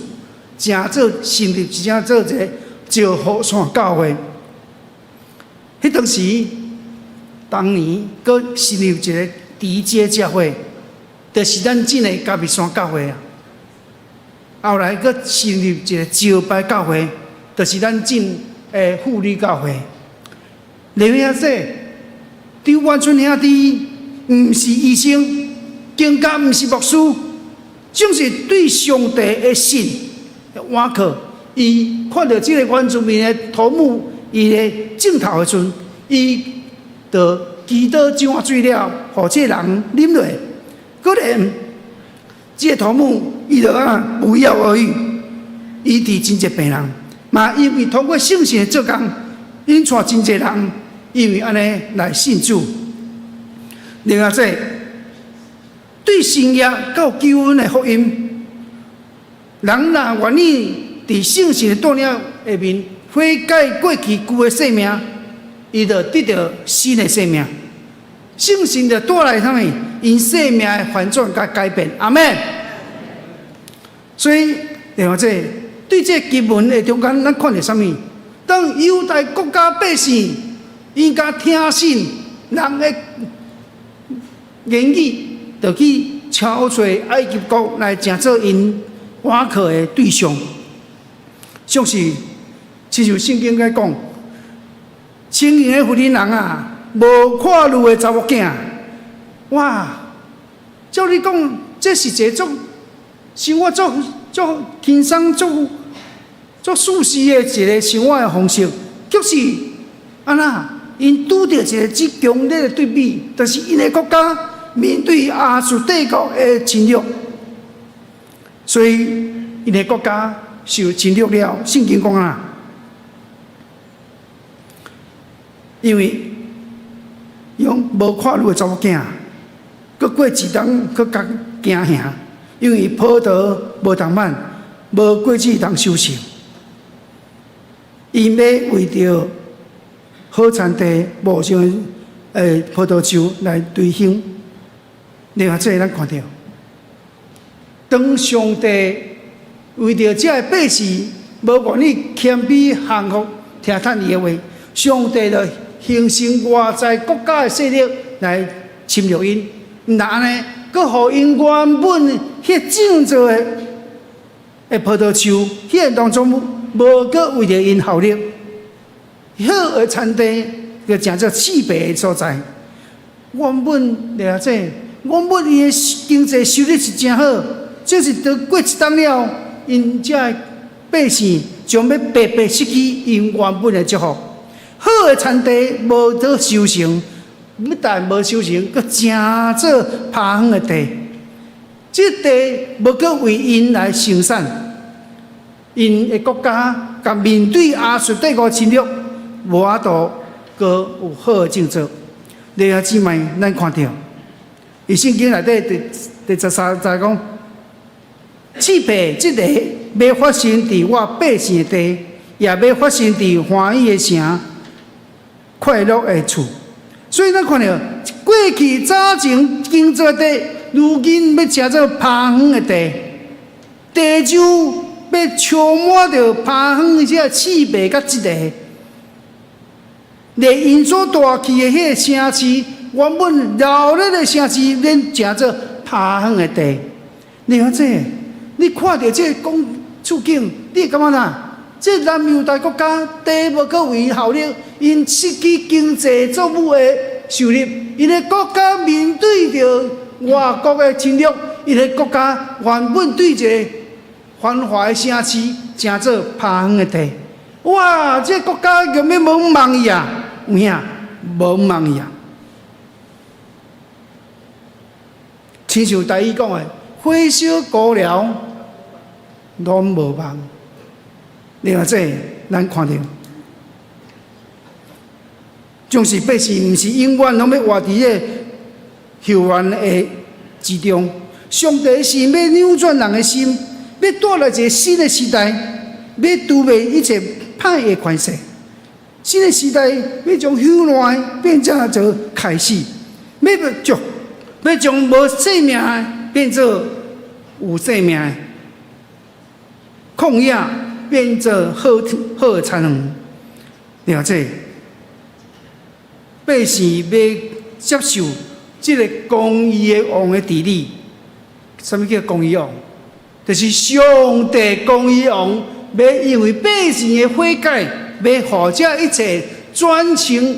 成做成立，成做一個石虎山教會。彼當時，當年閣成立一個直街教會，就是咱這个嘉義山教會啊。後來閣成立一個招牌教會，就是咱這个婦女教會。你遐說，張元春兄弟毋是醫生，更加毋是牧師，總是對上帝的信倚靠。伊看著這个原住民的頭目，伊咧種頭的時陣，伊就祈禱這碗水了，予這个人啉落。果然，這个頭目伊就按不藥而愈，醫治真濟病人。嘛，因為通過聖神的做工，𪜶帶真濟人，因為按呢來信主。另外，這對神業佮救恩的福音，人若願意佇聖神的帶領下面悔改過去舊的生命，伊就得著新的生命。聖神就帶來啥物？𪜶生命的翻轉佮改變。阿們。所以，另外這對這經文的中間，咱看著啥物？當猶大國家百姓應該聽信人的言語，就去抄揣埃及國來成做𪜶倚靠的對象。像是，親像聖經咧講，青年的婦人啊，無看路的查某囝，哇！照理講，這是一個足生活足足輕鬆、足足舒適的一個生活的方式，卻是按怎？𪜶拄著一個這強烈的對比，就是𪜶的國家面對亞述帝國的侵略，所以𪜶的國家受侵略了。聖經講啊，因為用無看路的查某囝，閣過一冬閣較驚嚇，因為葡萄無通挽，無果子通收成。𪜶欲為著好田地無種的葡萄樹來堆香。另外，這咱看著，當上帝為著這个百姓無願意謙卑降服聽從伊的話，上帝就形成外在國家的勢力來侵略𪜶，毋但按呢，閣予𪜶原本彼種做的葡萄樹，彼个當中無閣為著𪜶效力，好的田地就成做刺蝟的所在。原本了解，原本伊的經濟收入是誠好，只是當過一冬了，𪜶這个百姓將欲白白失去𪜶原本的祝福。好的田地無得收成，不但無收成，閣成做拋荒的地。這地無閣為𪜶來生產，𪜶的國家共面對亞述帝國侵略，無法度閣有好的種作。弟兄姊妹，咱看著，佇聖經內底第13節講，刺蝟這個欲發生佇我百姓的地，也欲發生佇歡喜的城、快樂的厝。所以咱看著過去早前耕作地，如今欲成做拋荒的地，地周欲充滿著拋荒這個刺蝟佮蟄个。連𪜶所住去的彼個城市，原本熱鬧的城市，變成做拋荒的地。你看這，你看著這個講處境，你會感覺哪？這南猶大國家地無閣為效力，𪜶失去經濟作物的收入，𪜶的國家面對著外國的侵略， 𪜶的國家原本對一个繁華的城市，成做拋荒的地。哇！這個國家根本無望伊啊，有影無望伊啊。親像台語講的，火燒孤寮攏無望。另外，這咱看著，總是百姓毋是永遠攏欲活佇這幽暗的之中。上帝是欲扭轉人的心，欲帶來一个新的時代，欲除滅一切歹的權勢。新的時代欲將朽爛變成做開始，欲將無生命的變做有生命的，曠野變做好好的田園。了解，百姓欲接受這个公義的王的治理。啥物叫公義王？就是上帝公義王，欲因為百姓的悔改，欲予這一切轉成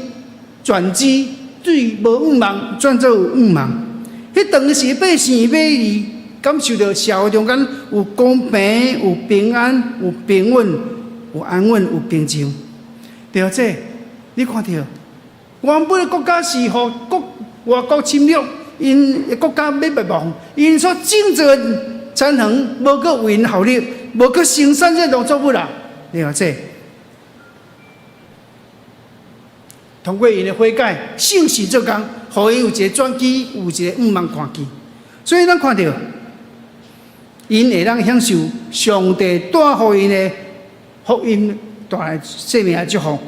轉機，對無向望轉做有向望。彼當時百姓欲去感受著社會中間有公平、有平安、有平穩、有安穩、有平靜。對這，你看著，原本的國家是予國外國侵略，𪜶的國家欲滅亡，𪜶所種植的田園無閣為𪜶效力，無閣生產這農作物啦。對這，通過𪜶的悔改，聖神做工，予𪜶有一个轉機，有一个向望看見。所以咱看著，𪜶會當享受上帝帶予𪜶的福音，帶來生命的祝福。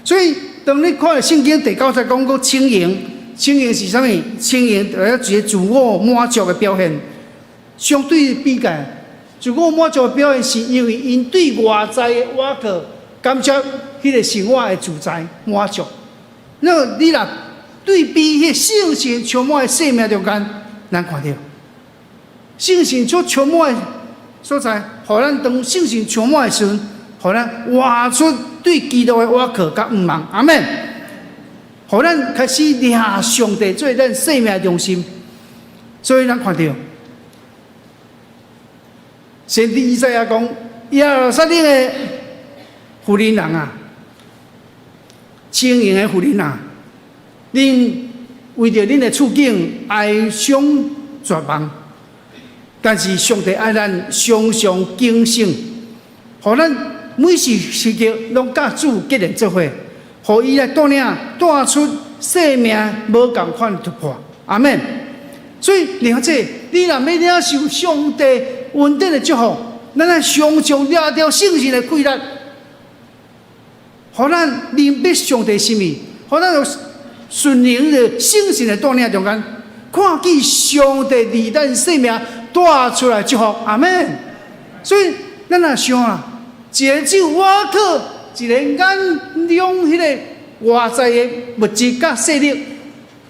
所以，當你看聖經第九節講閣輕盈，輕盈是啥物？輕盈代表一个自我滿足的表現。相對比較，自我滿足的表現是因為𪜶對外在的倚靠，感覺彼个生活的自在滿足。那你若對比彼聖神充滿的生命中間，咱看著聖神所充滿的所在，予咱當聖神充滿的時陣，予咱活出對基督的倚靠佮向望。阿們。予咱開始掠上帝做咱生命的中心。所以咱看著，先知以賽亞講：耶路撒冷的婦人人啊，輕盈的婦人啊，恁為著恁的處境哀傷絕望，但是上帝愛咱常常警醒，予咱每時時刻攏佮主結連做伙，予伊來帶領帶出生命無仝款的突破。阿們。所以，了解，你若欲領受上帝恩典的祝福，咱愛常常掠著聖神的氣力，予咱明白上帝心意，予咱有順從的聖神的帶領中間，看見上帝佇咱生命帶出來祝福。阿們。所以，咱若想啊，一个只有倚靠一个眼中彼个外在的物質佮勢力，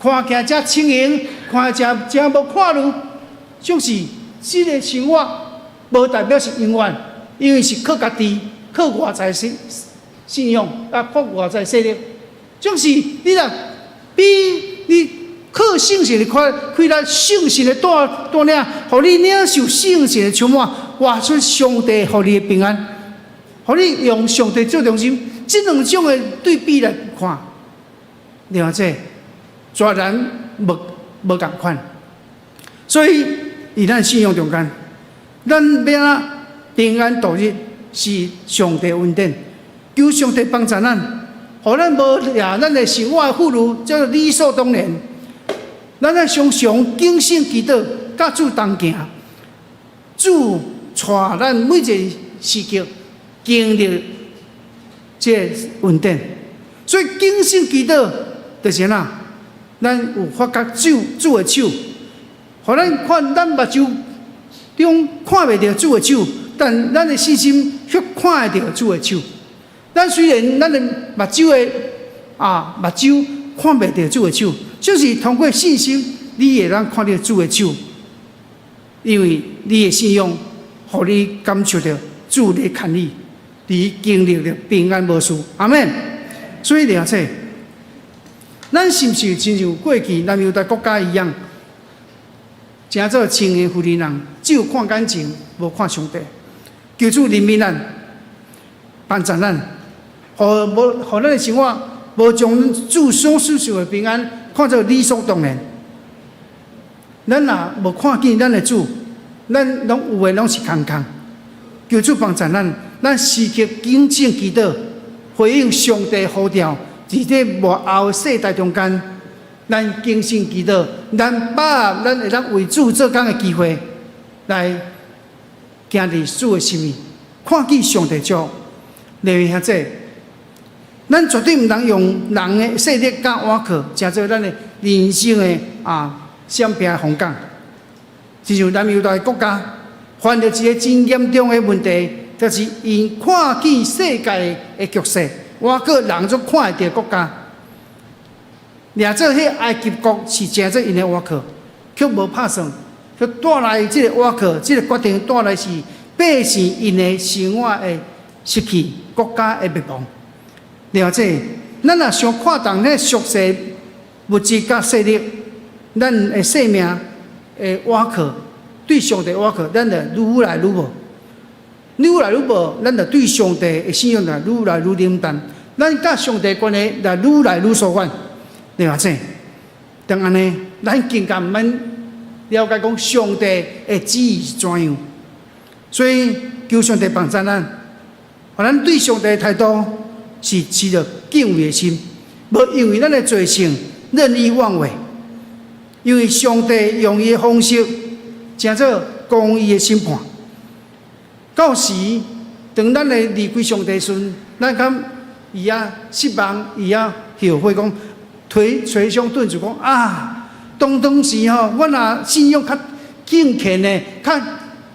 看起來遮輕盈，看起來遮無看路，就是這个生活無代表是永遠，因為是靠家己，靠外在信信仰啊，靠外在勢力。總是你若比你靠聖神的快氣力，聖神的帶帶領，予你領受聖神的充滿，活出上帝予你的平安，予你用上帝做中心，這兩種的對比來看，了解，絕然無無仝款。所以，佇咱信仰中間，咱欲按怎平安度日是上帝恩典，求上帝幫助咱，予咱無掠咱的生活的負擔，叫做理所當然。咱愛常常警醒祈禱，佮主同行，主帶咱每一个時刻經歷這个恩典。所以警醒祈禱就是按怎？咱有發覺主主的手，予咱看咱目睭中看袂著主的手，但咱的信心卻看會著主的手。咱雖然咱的目睭的啊目睭看袂著主的手，就是通過信心，你會當看著主的手，因為你的信仰，予你感受著主咧牽你，你經歷著平安無事。阿們。所以了解，咱是毋是親像過去南猶大國家一樣，成做穿的婦人人，只有看感情，無看上帝。求主憐憫咱，幫助咱，予無予咱的生活無將主所賜受的平安看做理所當然。咱若無看見咱的主，咱攏有的攏是空空。求主幫助咱，咱時刻警醒祈禱，回應上帝呼召，佇這末後世代中間，咱警醒祈禱，咱把握咱會當為主做工的機會，來行佇主的心意，看見上帝祝福。利未兄弟，咱絕對毋通用人的勢力佮倚靠，成做咱的人生的閃避風港。親像南猶大國家犯著一个真嚴重的問題，就是𪜶看見世界的局勢，倚靠人所看會著國家，掠做彼埃及國是成做𪜶的倚靠，卻無拍算，卻帶來這个倚靠，這个決定帶來是百姓𪜶的生活的失去，國家的滅亡。了解，咱若傷看重彼俗世物質佮勢力，咱的生命的倚靠，對上帝倚靠，咱就愈來愈無，愈來愈無，咱就對上帝的信仰就愈來愈冷淡，咱佮上帝關係就愈來愈疏遠。了解，當按呢，咱更加毋免了解講上帝的旨意是怎樣。所以求上帝幫助咱，予咱對上帝的態度是持著敬畏的心，無因為咱的罪性任意妄為。因為上帝用伊的方式，成做公義的審判。到時，當咱的離開上帝時，咱敢會曉失望，會曉後悔講，捶捶胸頓足講啊，當時吼，我若信仰較敬虔的、較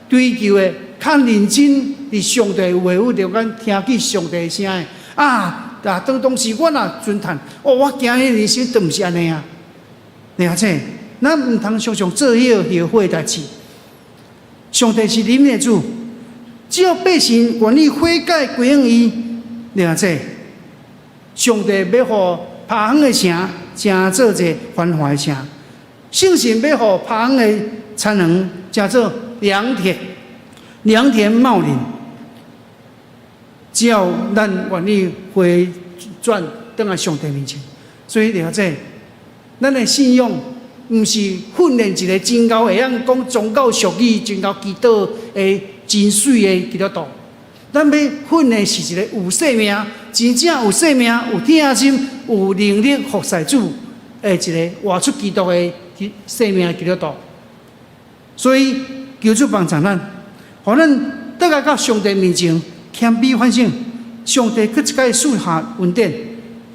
追求的、較認真佇上帝話語中間聽見上帝的聲的啊！啊，當時我若尊嘆，哦，我行彼人生都毋是按呢啊！了解，咱毋通常常做彼个後悔的代誌。上帝是憐憫的主，只要百姓願意悔改歸向伊，了解，上帝欲予拍遠的城，成做一个繁華的城；聖神欲予拍遠的田園，成做良田，良田茂林。只要咱願意回轉轉來上帝面前，所以了解，咱的信仰毋是訓練一个真𠢕會曉講宗教俗語、真𠢕祈禱的真媠的基督徒。咱欲訓練是一个有生命、真正有生命、有疼心、有能力服侍主的一个活出基督的生命的基督徒。所以求主幫助咱，予咱倒來到上帝面前謙卑反省，上帝閣一擺賜下恩典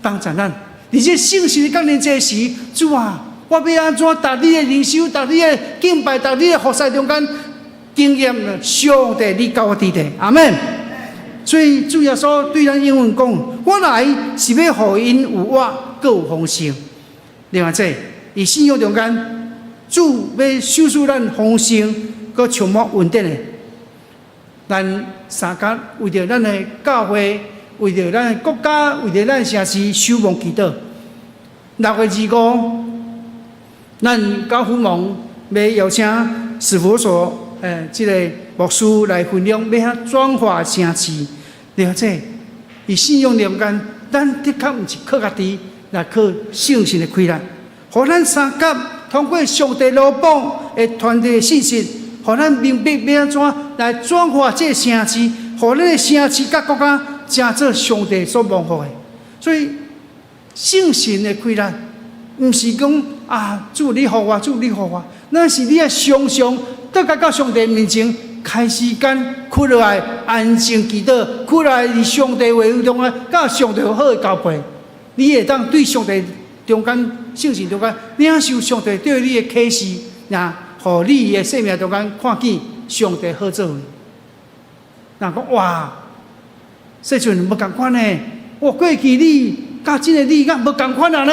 幫助咱。而且聖神降臨這時，主啊，我欲按怎逐日的靈修、逐日的敬拜、逐日的服侍中間經驗上帝，你佮我佇咧，阿門。所以主耶穌對咱應允講：我來是欲予𪜶有活，閣有豐盛。另外，這佇信仰中間，主欲賞賜咱豐盛，閣充滿恩典的。咱相佮為著咱的教會，為著咱的國家，為著咱的城市，守望祈禱。6月25，咱教父盟欲邀請史佛所這个牧師來分享，欲按怎轉化城市。了解，佇信仰中間，咱的確毋是靠家己，來靠聖神的氣力，予咱相佮通過上帝羅榜的傳遞信息，予咱明白欲按怎來轉化這个城市，予咱的城市佮國家成做上帝所蒙福的。所以聖神的氣力，毋是講啊，主你予我，主你予我，那是你愛常常倒來到上帝面前，開時間窟落來安靜祈禱，窟落來佇上帝話語中間，佮上帝有好的交配，你會當對上帝中間聖神中間領受上帝對你的啟示，若予你的生命中間看見上帝好作為。若講哇，世陣無仝款呢？哇，過去你佮這个你敢無仝款啊呢？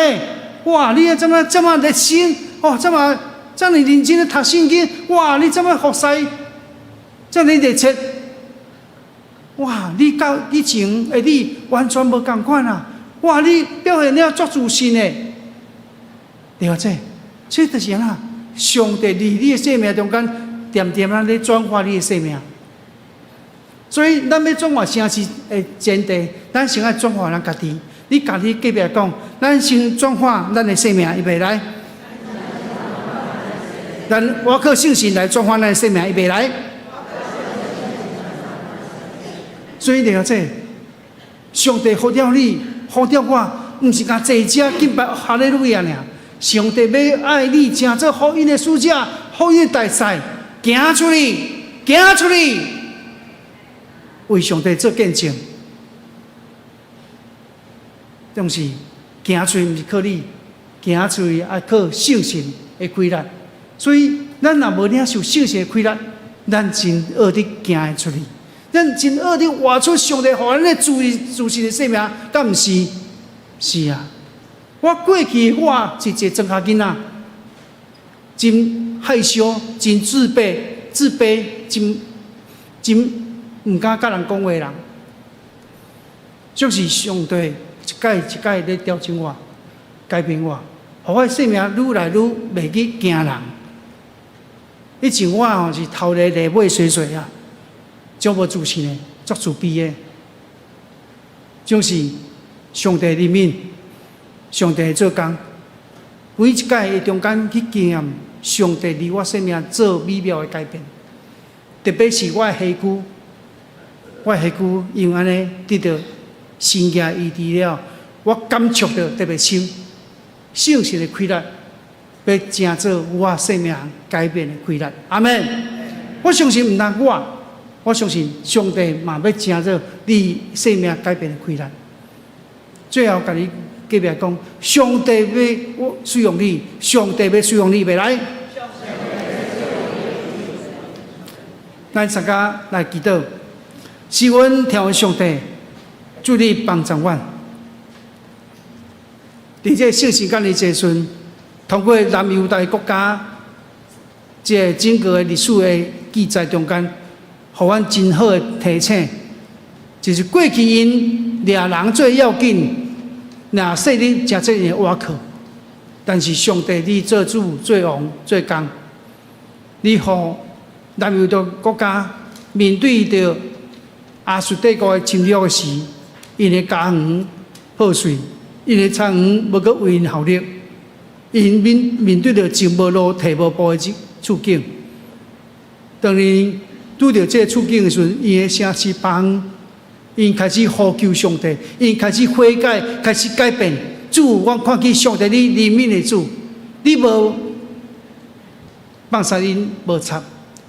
哇，你怎麼這麼熱心？哦，這麼這麼認真咧讀聖經？哇，你這麼服侍，這麼熱切？哇，你佮以前的你完全無仝款啊！哇，你表現了足自信的，對這，這就是按怎？上帝佇你的生命中間，恬恬仔咧轉化你的生命。所以，咱欲轉化城市的前提，咱先愛轉化咱家己。你共你隔壁講，咱先轉化咱的生命，預備來。咱我靠聖神來轉化咱的生命，預備來。所以了解，上帝呼召你，呼召我，毋是干坐遮敬拜哈利路亞爾。上帝欲愛你，成做福音的使者，福音的大使，行出去，行出去，為上帝做見證。總是行出去，毋是靠你，行出去愛靠聖神的氣力。所以，咱若無領受聖神的氣力，咱真惡得行會出去，咱真惡得活出上帝予咱的自自信的生命，敢毋是？是啊，我過去我是一个莊跤囡仔，真害羞，真自閉，自卑，真真毋敢佮人講話的人。就是上帝一擺一擺咧調整我，改變我，予我的生命愈來愈袂去驚人。以前我吼是頭咧咧尾衰衰啊，足無自信的，足自卑的。就是上帝憐憫，上帝做工，每一擺的中間去經驗上帝佇我生命做美妙的改變。特別是我的身軀，我的身軀因為按呢得著神嘅醫治了，我感觸著特別深，聖神的氣力，欲成做我生命改變的氣力。阿們。我相信毋單我，我相信上帝嘛欲成做你生命改變的氣力。最後，共你隔壁講，上帝欲使用你，上帝欲使用你，預備來。咱大家來祈禱，是阮天父上帝，主你幫助阮。佇這個聖時間的時陣，通過南猶大國家這个整個的歷史的記載中間，予阮真好的提醒，就是過去𪜶掠人最要緊，掠勢力誠濟的倚靠，但是上帝你做主、做王、做工，你予南猶大國家面對著亞述帝國的侵略的時，𪜶的家園破碎，𪜶的田園無閣為𪜶效力，𪜶面面對著前無路、退無步的這處境。當𪜶拄著這个處境的時陣，𪜶的城市幫，𪜶開始呼求上帝，𪜶開始悔改，開始改變。主，我看見上帝你憐憫的主，你無放殺𪜶無插，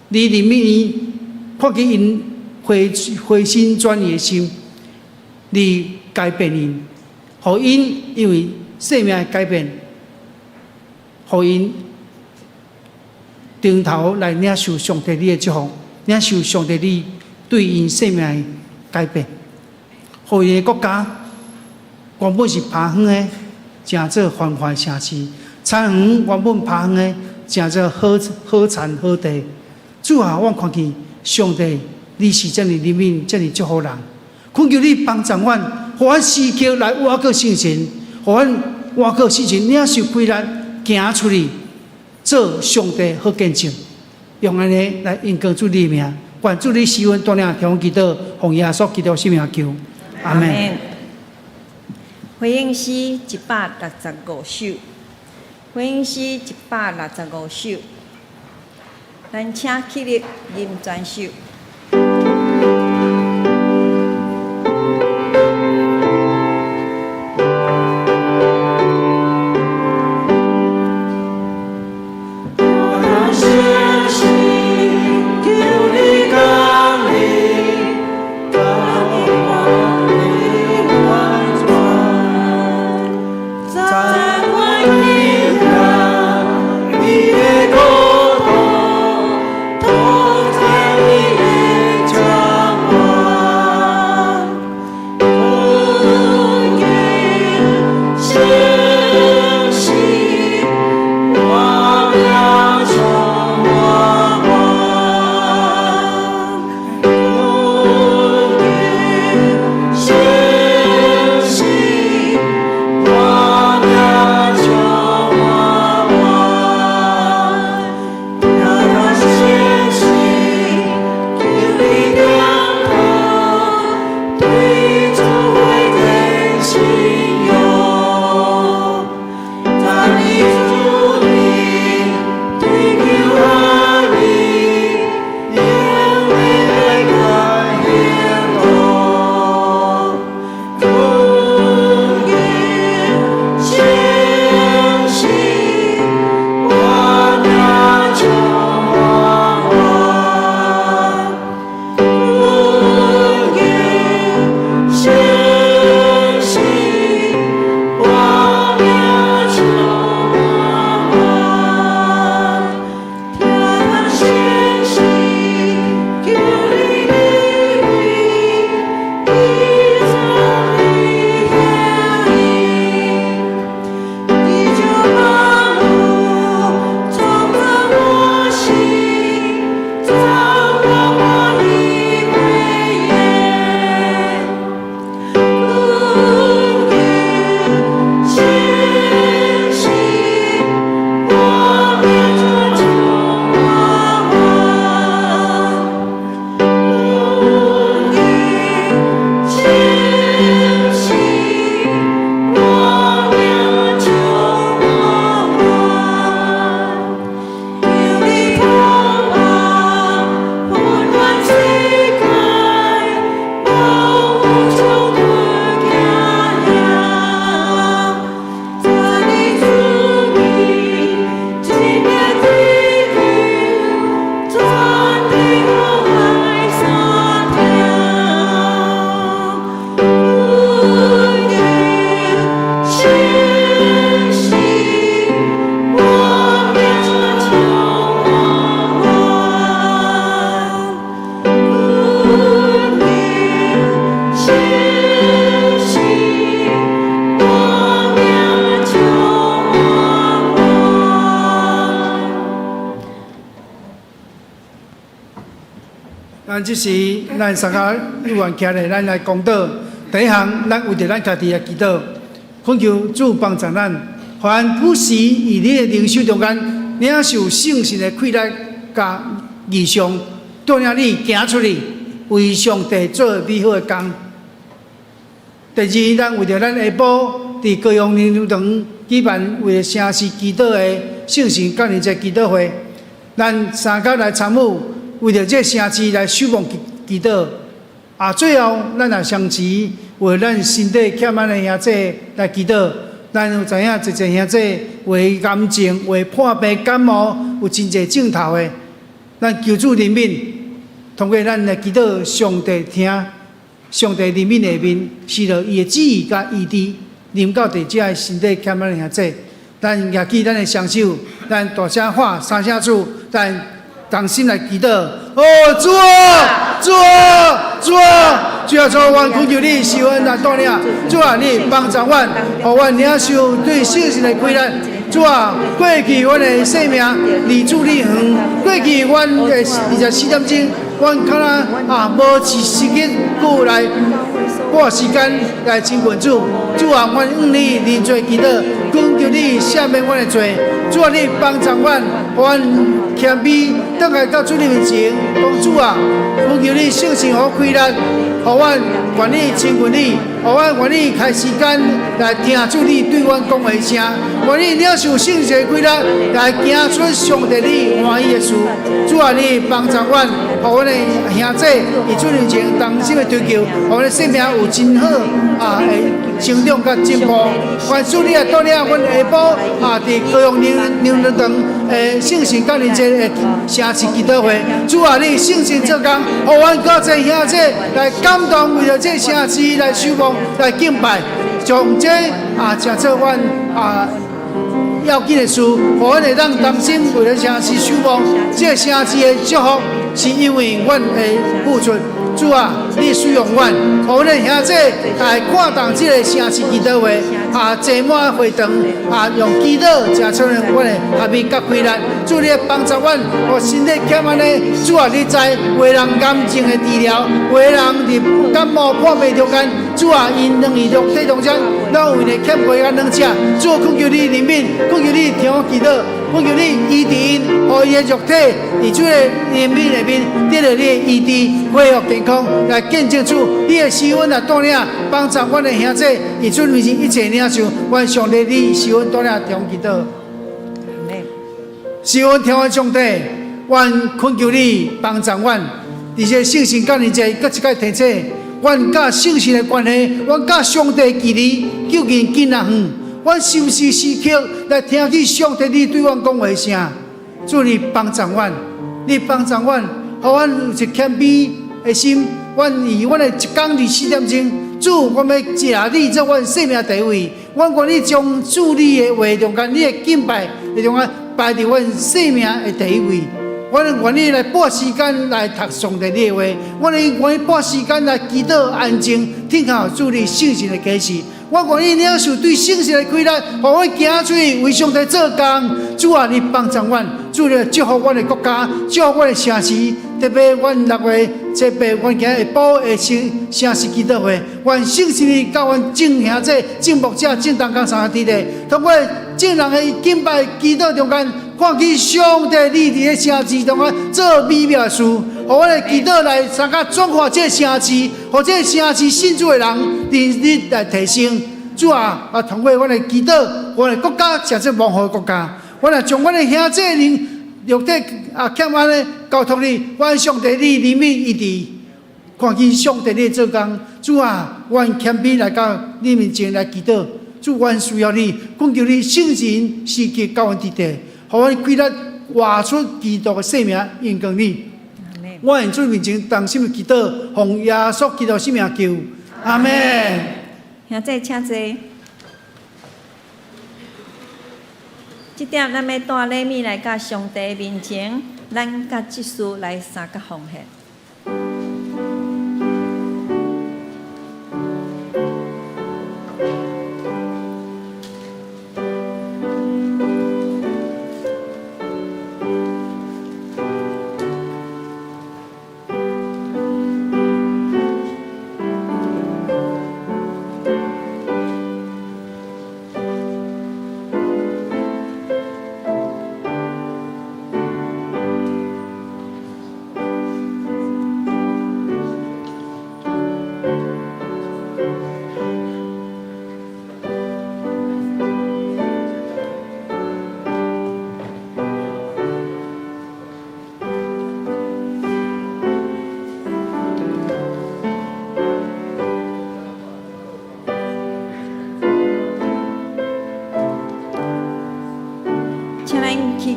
你憐憫𪜶，看見𪜶回回心轉意的心，你改變𪜶，予𪜶因為生命的改變，予𪜶轉頭來領受上帝你的祝福，領受上帝你對𪜶生命的改變，予𪜶的國家原本是拋荒的，成做繁華城市；田園原本拋荒的，成做好好田好地。主啊，我看見上帝，你是遮爾憐憫，遮爾祝福人。懇求你幫助阮，予阮時刻來倚靠聖神，予阮倚靠聖神，領受氣力，行出去，做上帝好見證，用按呢來榮光主你的名。願主你賜恩帶領，聽阮祈禱，奉耶穌基督聖名求，阿們。回應詩165首，回應詩165首，咱請起立吟全首。你的國度，同在你。咱這時，咱三個有緣徛咧，咱來公禱。第一項，咱為著咱家己來祈禱，懇求主幫助咱，予咱不時佇你的靈修中間，領受聖神的氣力佮異象，帶領你行出去，為上帝做美好的工。第二，咱為著咱下晡佇高雄靈糧堂舉辦為著城市祈禱的聖神降臨節祈禱會，咱三甲來參與，為著這個城市來守望祈祈禱。啊，最後咱也相持為咱身體欠安的兄弟來祈禱。咱有知影一濟兄弟為癌症、為破病、感冒有真濟症頭的，咱求主憐憫，通過咱來祈禱，上帝聽，上帝憐憫的面，賜予伊的旨意佮醫治，臨到佇遮的身體欠安的兄弟。咱舉起咱的雙手，咱大聲喊三聲主，咱同心來祈禱。哦，主啊，主啊，主啊，主啊，主，阮懇求你，施恩來帶領，主啊，你幫助阮，予阮領受對聖神的氣力。主啊，過去阮的生命離主你遠，過去阮的24點鐘，阮敢若啊無一時間久來撥時間來親近主。主啊，阮向你認罪祈禱，懇求你赦免阮的罪。主啊，你幫助阮，予阮謙卑，轉來到主你面前，講主啊，懇求你聖神予氣力，予阮願意親近你，予阮願意開時間來聽主你對阮講話聲，願意領受聖神的氣力來行出上帝你歡喜的事。主啊，你幫助阮，予阮的兄弟佇主面前同心的追求，予阮的生命有真好啊的成長佮進步。願主你來帶領阮下晡啊，佇高雄靈靈糧堂的聖神降臨節的城市祈禱會，主啊，你聖神做工，予阮閣濟兄弟來感動，為著這城市來守望、來敬拜，將這啊，成做阮啊要緊的事，予阮會當同心為著城市守望。這個城市的祝福，是因為阮的付出。主啊，你使用阮，予阮的兄弟來看重這個城市祈禱會，啊，坐滿會堂，啊，用祈禱成出阮的合一佮氣力。主你幫助阮，予身體欠安的，主啊，你知有的人癌症的治療，有的人佇感冒破病中間，主啊，𪜶兩個肉體中間，攏有的欠缺佮軟弱。主懇求你憐憫，懇求你聽我祈禱。懇求你醫治𪜶，予伊的肉體佇主的憐憫內面得著你的醫治，恢復健康，來見證主你的施恩來帶領幫助阮的兄弟，佇主面前一切領受，願上帝你施恩帶領聽祈禱。施恩天父上帝，阮懇求你幫助阮，佇這聖神降臨節，閣一擺提醒，阮佮聖神的關係，阮佮上帝的距離究竟近抑遠？阮是毋是時刻來聽見上帝你對阮講話聲？主你幫助阮，你幫助阮，予阮有一謙卑的心。阮以阮的一工24點鐘，主，我欲食你做阮生命第一位。阮願意將主你的話中間，你的敬拜的中間擺佇阮生命的第一位。阮願意來撥時間來讀上帝你的話，阮願意撥時間來祈禱安靜，聽候主你聖神的啟示。我願意領受對聖神的氣力，予阮行出去為上帝做工。主啊，你幫助阮，主你祝福阮的國家，祝福阮的城市，特別阮6月7、8，阮今日下晡的城城市祈禱會，願聖神你佮阮眾兄弟、眾牧者、眾同工相佇咧，通過眾人的敬拜祈禱中間，看見上帝你佇咧城市中間做美妙的事，予阮的祈禱來參加轉化這個城市，予這個城市信主的人日日來提升。主啊，啊，通過阮的祈禱，阮的國家成做蒙福的國家。阮來將阮的兄弟靈肉體啊欠安的交託你，願上帝你憐憫醫治，看見上帝你做工。主啊，阮謙卑來到你面前來祈禱。主，阮需要你，懇求你聖神時刻佮阮佇咧，予阮氣力活出基督的生命，榮光你。我佇主面前同心祈禱，奉耶穌基督聖名求，阿們。兄弟請坐。這點咱欲帶禮物來到上帝面前，咱佮執事來相佮奉獻。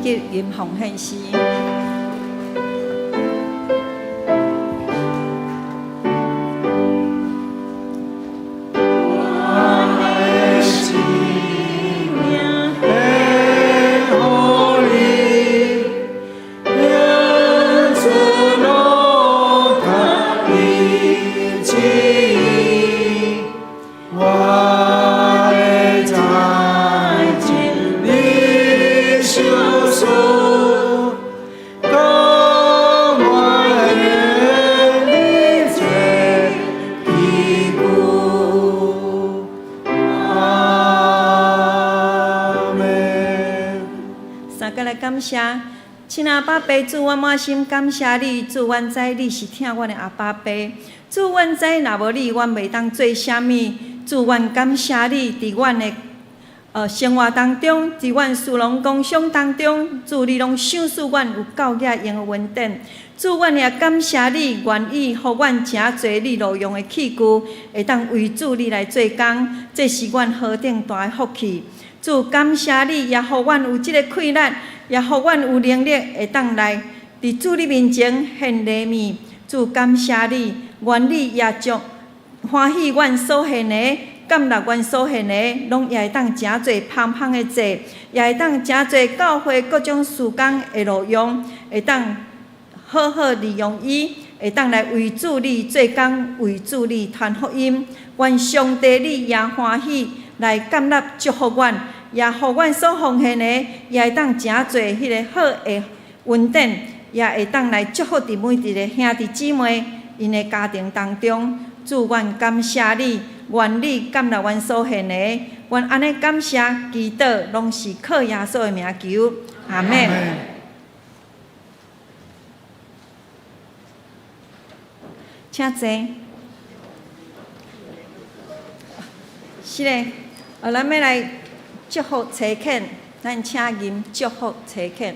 及吟奉獻詩。三个來感謝，親阿爸爸主，阮滿心感謝你，主，阮知你是疼阮的阿爸爸，主，阮知若無你，阮袂當做啥物，主，阮感謝你，佇阮的生活當中，佇阮事農工商當中，主你攏賞賜阮有夠額用的恩典。主，阮也感謝你，願意予阮誠濟你路用的器具，會當為主你來做工，這是阮何等大的福氣。主，感謝你，也予阮有這個氣力，也予阮有能力，會當來佇主你面前獻禮物。主，感謝你，願你也將歡喜阮所獻的，感納阮所獻的，攏也會當誠濟芳芳的祭，也會當誠濟教會各種事工的路用，會當好好利用伊，會當來為主你做工，為主你傳福音。願上帝你也歡喜來感納祝福阮，也予阮所奉獻的，也會當誠濟彼个好的恩典，也會當來祝福佇每一个兄弟姊妹𪜶的家庭當中。主，阮感謝你，願你感納阮所獻的，阮按呢感謝祈禱，攏是靠耶穌的名求，阿們。請坐。是的，咱欲來祝福差遣，咱請吟祝福差遣。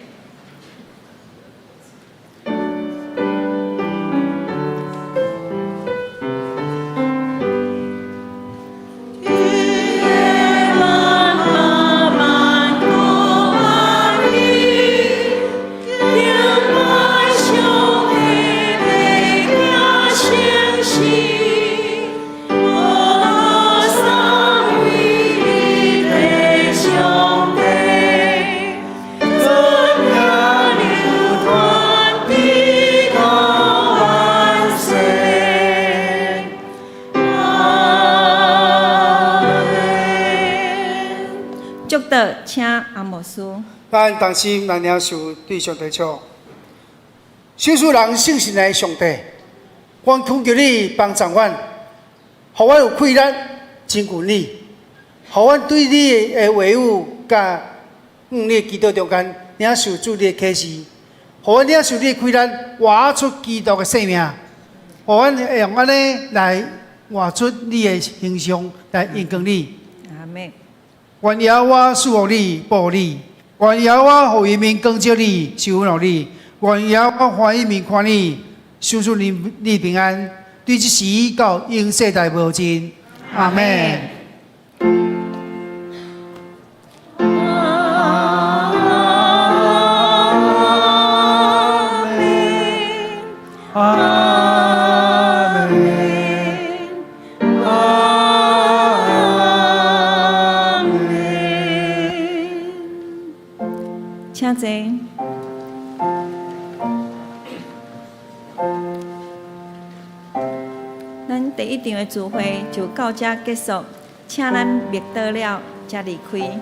祝禱，請阿牧師。咱同心來領受對上帝唱，賞賜人信實的上帝，阮懇求你幫助阮，予阮有氣力親近你，予阮對你的話語佮你的祈禱中間領受主你的啟示，予阮領受你的氣力，活出基督的生命，予阮會用按呢來活出你的形象，來榮光你。阿們。願耶和華賜福你，保護你；願耶和華予伊面光照你，賜福予你；願耶和華歡喜面看你，賞賜你平安。對這時到永世代無盡。阿們。阿們。阿們。請坐。咱第一場的聚會就到這結束，請咱默禱了，才離開。